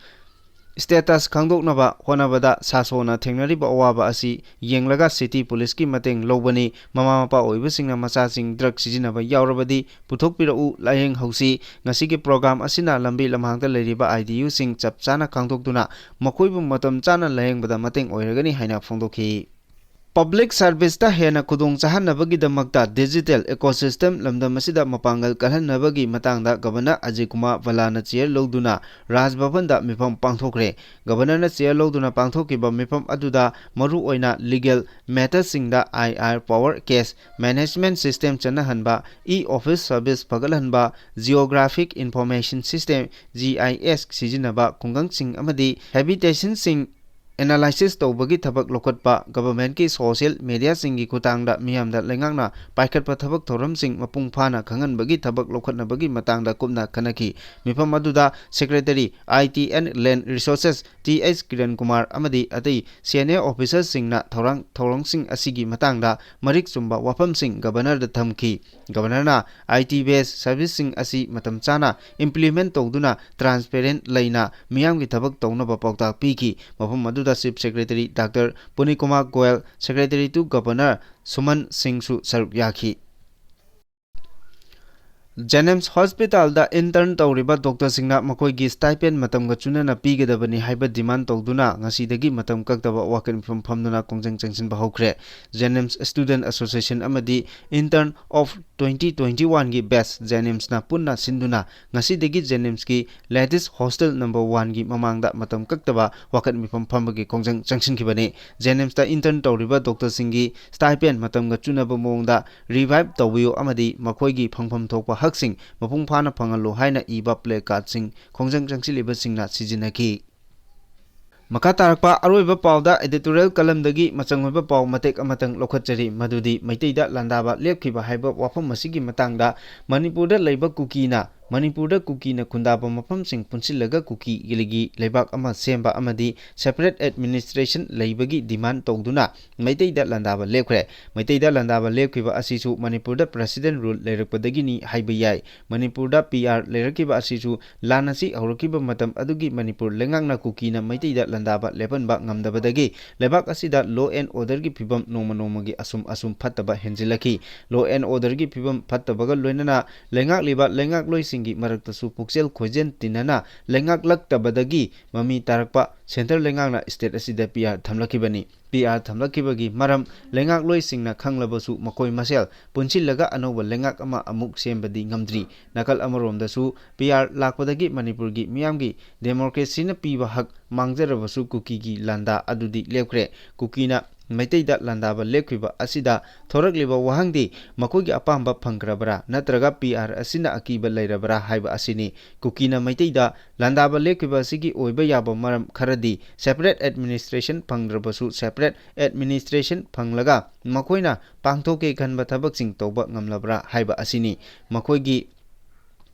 ꯁ꯭ꯇꯦꯇꯁ ꯈꯪꯗꯣꯛꯅꯕ ꯍꯣꯠꯅꯕꯗ ꯁꯥꯁꯣꯅ ꯊꯦꯡꯅꯔꯤꯕ ꯑꯋꯥꯕ ꯑꯁꯤ ꯌꯦꯡꯂꯒ ꯁꯤꯇꯤ ꯄꯨꯂꯤꯁꯀꯤ ꯃꯇꯦꯡ ꯂꯧꯕꯅꯤ꯫ ꯃꯃꯥ ꯃꯄꯥ ꯑꯣꯏꯕꯁꯤꯡꯅ ꯃꯆꯥꯁꯤꯡ ꯗ꯭ꯔꯒ ꯁꯤꯖꯤꯟꯅꯕ ꯌꯥꯎꯔꯕꯗꯤ ꯄꯨꯊꯣꯛꯄꯤꯔꯛꯎ, ꯂꯥꯏꯌꯦꯡꯍꯧꯁꯤ꯫ ꯉꯁꯤꯒꯤ ꯄ꯭ꯔꯣꯒ꯭ꯔꯥꯝ ꯑꯁꯤꯅ ꯂꯝꯕꯤ ꯂꯝꯍꯥꯡꯗ ꯂꯩꯔꯤꯕ ꯑꯥꯏ ꯗꯤ ꯌꯨꯁꯤꯡ ꯆꯞ ꯆꯥꯅ ꯈꯪꯗꯣꯛꯇꯨꯅ ꯃꯈꯣꯏꯕꯨ ꯃꯇꯝ ꯆꯥꯅ ꯂꯥꯏꯌꯦꯡꯕꯗ ꯃꯇꯦꯡ ꯑꯣꯏꯔꯒꯅꯤ ꯍꯥꯏꯅ ꯐꯣꯡꯗꯣꯛꯈꯤ꯫ Public service ꯇ ꯍꯦꯟꯅ ꯈꯨꯗꯣꯡ ꯆꯥꯍꯟꯅꯕꯒꯤꯗꯃꯛꯇ digital ecosystem ꯂꯝꯗꯝ ꯑꯁꯤꯗ ꯃꯄꯥꯡꯒꯜ ꯀꯜꯍꯟꯅꯕꯒꯤ ꯃꯇꯥꯡꯗ Governor Ajay Kumar Bhalla ꯅ chair ꯂꯧꯗꯨꯅ Raj Bhavan ꯗ ꯃꯤꯐꯝ ꯄꯥꯡꯊꯣꯛꯈ꯭ꯔꯦ꯫ Governor ꯅ chair ꯂꯧꯗꯨꯅ ꯄꯥꯡꯊꯣꯛꯈꯤꯕ ꯃꯤꯐꯝ ꯑꯗꯨꯗ ꯃꯔꯨꯑꯣꯏꯅ legal matter ꯁꯤꯡꯗ I R power, case management system ꯆꯠꯅꯍꯟꯕ, e-office service ꯐꯒꯠꯍꯟꯕ, geographic information system, G I S ꯁꯤꯖꯤꯟꯅꯕ, ꯈꯨꯡꯒꯪꯁꯤꯡ ꯑꯃꯗꯤ habitation ꯁꯤꯡ analysis ꯇꯧꯕꯒꯤ ꯊꯕꯛ ꯂꯧꯈꯠꯄ, government ꯀꯤ social media ꯁꯤꯡꯒꯤ ꯈꯨꯠꯊꯥꯡꯗ ꯃꯤꯌꯥꯝꯗ ꯂꯩꯉꯥꯛꯅ ꯄꯥꯏꯈꯠꯄ ꯊꯕꯛ ꯊꯧꯔꯝꯁꯤꯡ ꯃꯄꯨꯡ ꯐꯥꯅ ꯈꯪꯍꯟꯕꯒꯤ ꯊꯕꯛ ꯂꯧꯈꯠꯅꯕꯒꯤ ꯃꯇꯥꯡꯗ ꯀꯨꯞꯅ ꯈꯟꯅꯈꯤ꯫ ꯃꯤꯐꯝ ꯑꯗꯨꯗ Secretary, I T and Land Resources, T H Kiran Kumar ꯑꯃꯗꯤ ꯑꯇꯩ senior officer ꯁꯤꯡꯅ ꯊꯧꯔꯥꯡ ꯊꯧꯔꯝꯁꯤꯡ ꯑꯁꯤꯒꯤ ꯃꯇꯥꯡꯗ ꯃꯔꯤꯛ ꯆꯨꯝꯕ ꯋꯥꯐꯝꯁꯤꯡ Governor ꯗ ꯊꯝꯈꯤ꯫ Governor ꯅ I T based service ꯁꯤꯡ ꯑꯁꯤ ꯃꯇꯝ ꯆꯥꯅ implement ꯇꯧꯗꯨꯅ transparent ꯂꯩꯅ ꯃꯤꯌꯥꯝꯒꯤ ꯊꯕꯛ ꯇꯧꯅꯕ ꯄꯥꯎꯇꯥꯛ ꯄꯤꯈꯤ꯫ ꯃꯐꯝ ꯑꯗꯨꯗ Chief Secretary Doctor Puni Kumar Goel, Secretary to Governor Suman Singh ꯁꯨ ꯁꯔꯨꯛ ꯌꯥꯈꯤ꯫ JNIMS hospital ꯗ intern ꯇꯧꯔꯤꯕ doctor ꯁꯤꯡꯅ ꯃꯈꯣꯏꯒꯤ stipend ꯃꯇꯝꯒ ꯆꯨꯅꯅ ꯄꯤꯒꯗꯕꯅꯤ ꯍꯥꯏꯕ demand ꯇꯧꯗꯨꯅ ꯉꯁꯤꯗꯒꯤ ꯃꯇꯝ ꯀꯛꯇꯕ ꯋꯥꯀꯠ ꯃꯤꯐꯝ ꯐꯝꯗꯨꯅ ꯈꯣꯡꯖꯪ ꯆꯪꯁꯤꯟꯕ ꯍꯧꯈ꯭ꯔꯦ꯫ JNIMS Student Association ꯑꯃꯗꯤ Intern of twenty twenty-one ꯒꯤ batch JNIMS ꯅ ꯄꯨꯟꯅ ꯁꯤꯟꯗꯨꯅ ꯉꯁꯤꯗꯒꯤ JNIMS ꯀꯤ latest hostel number one ꯒꯤ ꯃꯃꯥꯡꯗ ꯃꯇꯝ ꯀꯛꯇꯕ ꯋꯥꯀꯠ ꯃꯤꯐꯝ ꯐꯝꯕꯒꯤ ꯈꯣꯡꯖꯪ ꯆꯪꯁꯤꯟꯈꯤꯕꯅꯤ꯫ JNIMS ꯇ intern ꯇꯧꯔꯤꯕ doctor ꯁꯤꯡꯒꯤ stipend ꯃꯇꯝꯒ ꯆꯨꯅꯕ ꯃꯑꯣꯡꯗ revive ꯇꯧꯕꯤꯌꯨ ꯑꯃꯗꯤ ꯃꯈꯣꯏꯒꯤ ꯐꯪꯐꯝ ꯊꯣꯛꯄ ꯍꯛꯁꯤꯡ ꯃꯄꯨꯡ ꯐꯥꯅ ꯐꯪꯍꯜꯂꯨ ꯍꯥꯏꯅ ꯏꯕ placard ꯁꯤꯡ ꯈꯣꯡꯖꯪ ꯆꯪꯁꯤꯜꯂꯤꯕꯁꯤꯡꯅ ꯁꯤꯖꯤꯟꯅꯈꯤ꯫ ꯃꯈꯥ ꯇꯥꯔꯛꯄ ꯑꯔꯣꯏꯕ ꯄꯥꯎꯗ editorial column ꯗꯒꯤ ꯃꯆꯪ ꯑꯣꯏꯕ ꯄꯥꯎ ꯃꯇꯦꯛ ꯑꯃꯇꯪ ꯂꯧꯈꯠꯆꯔꯤ, ꯃꯗꯨꯗꯤ ꯃꯩꯇꯩꯗ ꯂꯥꯟꯗꯥꯕ ꯂꯦꯞꯈꯤꯕ ꯍꯥꯏꯕ ꯋꯥꯐꯝ ꯑꯁꯤꯒꯤ ꯃꯇꯥꯡꯗ ꯃꯅꯤꯄꯨꯔꯗ ꯂꯩꯕ ꯀꯨꯀꯤꯅ, ꯃꯅꯤꯄꯨꯔꯗ ꯀꯨꯀꯤꯅ ꯈꯨꯟꯗꯥꯕ ꯃꯐꯝꯁꯤꯡ ꯄꯨꯟꯁꯤꯜꯂꯒ ꯀꯨꯀꯤꯒꯤ ꯂꯩꯕꯥꯛ ꯑꯃ ꯁꯦꯝꯕ ꯑꯃꯗꯤ separate administration ꯂꯩꯕꯒꯤ demand ꯇꯧꯗꯨꯅ ꯃꯩꯇꯩꯗ ꯂꯥꯟꯗꯥꯕ ꯂꯦꯞꯈ꯭ꯔꯦ꯫ ꯃꯩꯇꯩꯗ ꯂꯥꯟꯗꯥꯕ ꯂꯦꯞꯈꯤꯕ ꯑꯁꯤꯁꯨ ꯃꯅꯤꯄꯨꯔꯗ President Rule ꯂꯩꯔꯛꯄꯗꯒꯤꯅꯤ ꯍꯥꯏꯕ ꯌꯥꯏ꯫ ꯃꯅꯤꯄꯨꯔꯗ P R ꯂꯩꯔꯛꯈꯤꯕ ꯑꯁꯤꯁꯨ ꯂꯥꯟ ꯑꯁꯤ ꯍꯧꯔꯛꯈꯤꯕ ꯃꯇꯝ ꯑꯗꯨꯒꯤ ꯃꯅꯤꯄꯨꯔ ꯂꯩꯉꯥꯛꯅ ꯀꯨꯀꯤꯅ ꯃꯩꯇꯩꯗ ꯂꯥꯟꯗꯥꯕ ꯂꯦꯞꯍꯟꯕ ꯉꯝꯗꯕꯗꯒꯤ ꯂꯩꯕꯥꯛ ꯑꯁꯤꯗ law and order ꯒꯤ ꯐꯤꯕꯝ ꯅꯣꯡꯃ ꯅꯣꯡꯃꯒꯤ ꯑꯁꯨꯝ ꯑꯁꯨꯝ ꯐꯠꯇꯕ ꯍꯦꯟꯖꯤꯜꯂꯛꯈꯤ꯫ Law and order ꯒꯤ ꯐꯤꯕꯝ ꯐꯠꯇꯕꯒ ꯂꯣꯏꯅꯅ ꯂꯩꯉꯥꯛꯂꯤꯕ ꯂꯩꯉꯥꯛꯂꯣꯏꯁꯤꯡ ꯒꯤ ꯃꯔꯛꯇꯁꯨ ꯄꯨꯛꯆꯦꯜ ꯈꯣꯏꯖꯦꯜ ꯇꯤꯟꯅꯅ ꯂꯩꯉꯥꯛꯂꯛꯇꯕꯗꯒꯤ ꯃꯃꯤ ꯇꯥꯔꯛꯄ ꯁꯦꯟꯇꯔ ꯂꯩꯉꯥꯛꯅ ꯁ꯭ꯇꯦꯠ ꯑꯁꯤꯗ ꯄꯤ ꯑꯥꯔ ꯊꯝꯂꯛꯈꯤꯕꯅꯤ꯫ ꯄꯤ ꯑꯥꯔ ꯊꯝꯂꯛꯈꯤꯕꯒꯤ ꯃꯔꯝ ꯂꯩꯉꯥꯛꯂꯣꯏꯁꯤꯡꯅ ꯈꯪꯂꯕꯁꯨ ꯃꯈꯣꯏ ꯃꯁꯦꯜ ꯄꯨꯟꯁꯤꯜꯂꯒ ꯑꯅꯧꯕ ꯂꯩꯉꯥꯛ ꯑꯃ ꯑꯃꯨꯛ ꯁꯦꯝꯕꯗꯤ ꯉꯝꯗ꯭ꯔꯤ꯫ ꯅꯥꯀꯜ ꯑꯃꯔꯣꯝꯗꯁꯨ ꯄꯤ ꯑꯥꯔ ꯂꯥꯛꯄꯗꯒꯤ ꯃꯅꯤꯄꯨꯔꯒꯤ ꯃꯤꯌꯥꯝꯒꯤ ꯗꯦꯃꯣꯀ꯭ꯔꯦꯁꯤꯅ ꯄꯤꯕ ꯍꯛ ꯃꯥꯡꯖꯔꯕꯁꯨ ꯀꯨꯀꯤꯒꯤ ꯂꯥꯟꯗꯥ ꯑꯗꯨꯗꯤ ꯂꯦꯞꯈ꯭ꯔꯦ꯫ ꯀꯨꯀꯤꯅ ꯃꯩꯇꯩꯗ ꯂꯥꯟꯗꯥꯕ ꯂꯦꯞꯈꯤꯕ ꯑꯁꯤꯗ ꯊꯣꯔꯛꯂꯤꯕ ꯋꯥꯍꯪꯗꯤ ꯃꯈꯣꯏꯒꯤ ꯑꯄꯥꯝꯕ ꯐꯪꯈ꯭ꯔꯕ꯭ꯔꯥ ꯅꯠꯇ꯭ꯔꯒ ꯄꯤ ꯑꯥꯔ ꯑꯁꯤꯅ ꯑꯀꯤꯕ ꯂꯩꯔꯕ꯭ꯔꯥ ꯍꯥꯏꯕ ꯑꯁꯤꯅꯤ꯫ ꯀꯨꯀꯤꯅ ꯃꯩꯇꯩꯗ ꯂꯥꯟꯗꯥꯕ ꯂꯦꯞꯈꯤꯕ ꯑꯁꯤꯒꯤ ꯑꯣꯏꯕ ꯌꯥꯕ ꯃꯔꯝ ꯈꯔꯗꯤ ꯁꯦꯄꯔꯦꯠ ꯑꯦꯗꯃꯤꯅꯤꯁꯇ꯭ꯔꯦꯁꯟ ꯐꯪꯗ꯭ꯔꯕꯁꯨ ꯁꯦꯄꯔꯦꯠ ꯑꯦꯗꯃꯤꯅꯤꯁꯇ꯭ꯔꯦꯁꯟ ꯐꯪꯂꯒ ꯃꯈꯣꯏꯅ ꯄꯥꯡꯊꯣꯛꯀꯦ ꯈꯟꯕ ꯊꯕꯛꯁꯤꯡ ꯇꯧꯕ ꯉꯝꯂꯕ꯭ꯔꯥ ꯍꯥꯏꯕ ꯑꯁꯤꯅꯤ꯫ ꯃꯈꯣꯏꯒꯤ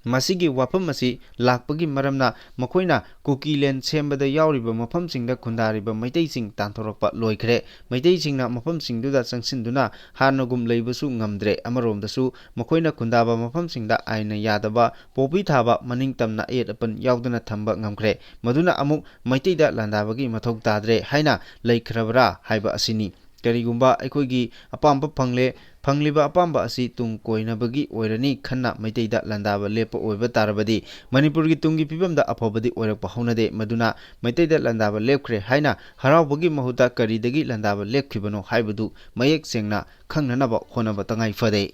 ꯃꯁꯤꯒꯤ ꯋꯥꯐꯝ ꯑꯁꯤ ꯂꯥꯛꯄꯒꯤ ꯃꯔꯝꯅ ꯃꯈꯣꯏꯅ ꯀꯨꯀꯤꯂꯦꯟ ꯁꯦꯝꯕꯗ ꯌꯥꯎꯔꯤꯕ ꯃꯐꯝꯁꯤꯡꯗ ꯈꯨꯟꯗꯥꯔꯤꯕ ꯃꯩꯇꯩꯁꯤꯡ ꯇꯥꯟꯊꯣꯔꯛꯄ ꯂꯣꯏꯈ꯭ꯔꯦ꯫ ꯃꯩꯇꯩꯁꯤꯡꯅ ꯃꯐꯝꯁꯤꯡꯗꯨꯗ ꯆꯪꯁꯤꯟꯗꯨꯅ ꯍꯥꯟꯅꯒꯨꯝ ꯂꯩꯕꯁꯨ ꯉꯝꯗ꯭ꯔꯦ꯫ ꯑꯃꯔꯣꯝꯗꯁꯨ ꯃꯈꯣꯏꯅ ꯈꯨꯟꯗꯥꯕ ꯃꯐꯝꯁꯤꯡꯗ ꯑꯥꯏꯟꯅ ꯌꯥꯗꯕ ꯄꯣꯄꯤ ꯊꯥꯕ, ꯃꯅꯤꯡ ꯇꯝꯅ ꯑꯌꯦꯠ ꯑꯄꯟ ꯌꯥꯎꯗꯅ ꯊꯝꯕ ꯉꯝꯈ꯭ꯔꯦ꯫ ꯃꯗꯨꯅ ꯑꯃꯨꯛ ꯃꯩꯇꯩꯗ ꯂꯥꯟꯗꯥꯕꯒꯤ ꯃꯊꯧ ꯇꯥꯗ꯭ꯔꯦ ꯍꯥꯏꯅ ꯂꯩꯈ꯭ꯔꯕ꯭ꯔꯥ ꯍꯥꯏꯕ ꯑꯁꯤꯅꯤ꯫ ꯀꯔꯤꯒꯨꯝꯕ ꯑꯩꯈꯣꯏꯒꯤ ꯑꯄꯥꯝꯕ ꯐꯪꯂꯦ, ꯐꯪꯂꯤꯕ ꯑꯄꯥꯝꯕ ꯑꯁꯤ ꯇꯨꯡ ꯀꯣꯏꯅꯕꯒꯤ ꯑꯣꯏꯔꯅꯤ ꯈꯟꯅ ꯃꯩꯇꯩꯗ ꯂꯥꯟꯗꯥꯕ ꯂꯦꯞꯄ ꯑꯣꯏꯕ ꯇꯥꯔꯕꯗꯤ ꯃꯅꯤꯄꯨꯔꯒꯤ ꯇꯨꯡꯒꯤ ꯐꯤꯕꯝꯗ ꯑꯐꯕꯗꯤ ꯑꯣꯏꯔꯛꯄ ꯍꯧꯅꯗꯦ꯫ ꯃꯗꯨꯅ ꯃꯩꯇꯩꯗ ꯂꯥꯟꯗꯥꯕ ꯂꯦꯞꯈ꯭ꯔꯦ ꯍꯥꯏꯅ ꯍꯔꯥꯎꯕꯒꯤ ꯃꯍꯨꯠꯇ ꯀꯔꯤꯗꯒꯤ ꯂꯥꯟꯗꯥꯕ ꯂꯦꯞꯈꯤꯕꯅꯣ ꯍꯥꯏꯕꯗꯨ ꯃꯌꯦꯛ ꯁꯦꯡꯅ ꯈꯪꯅꯅꯕ ꯍꯣꯠꯅꯕ ꯇꯉꯥꯏ ꯐꯗꯦ꯫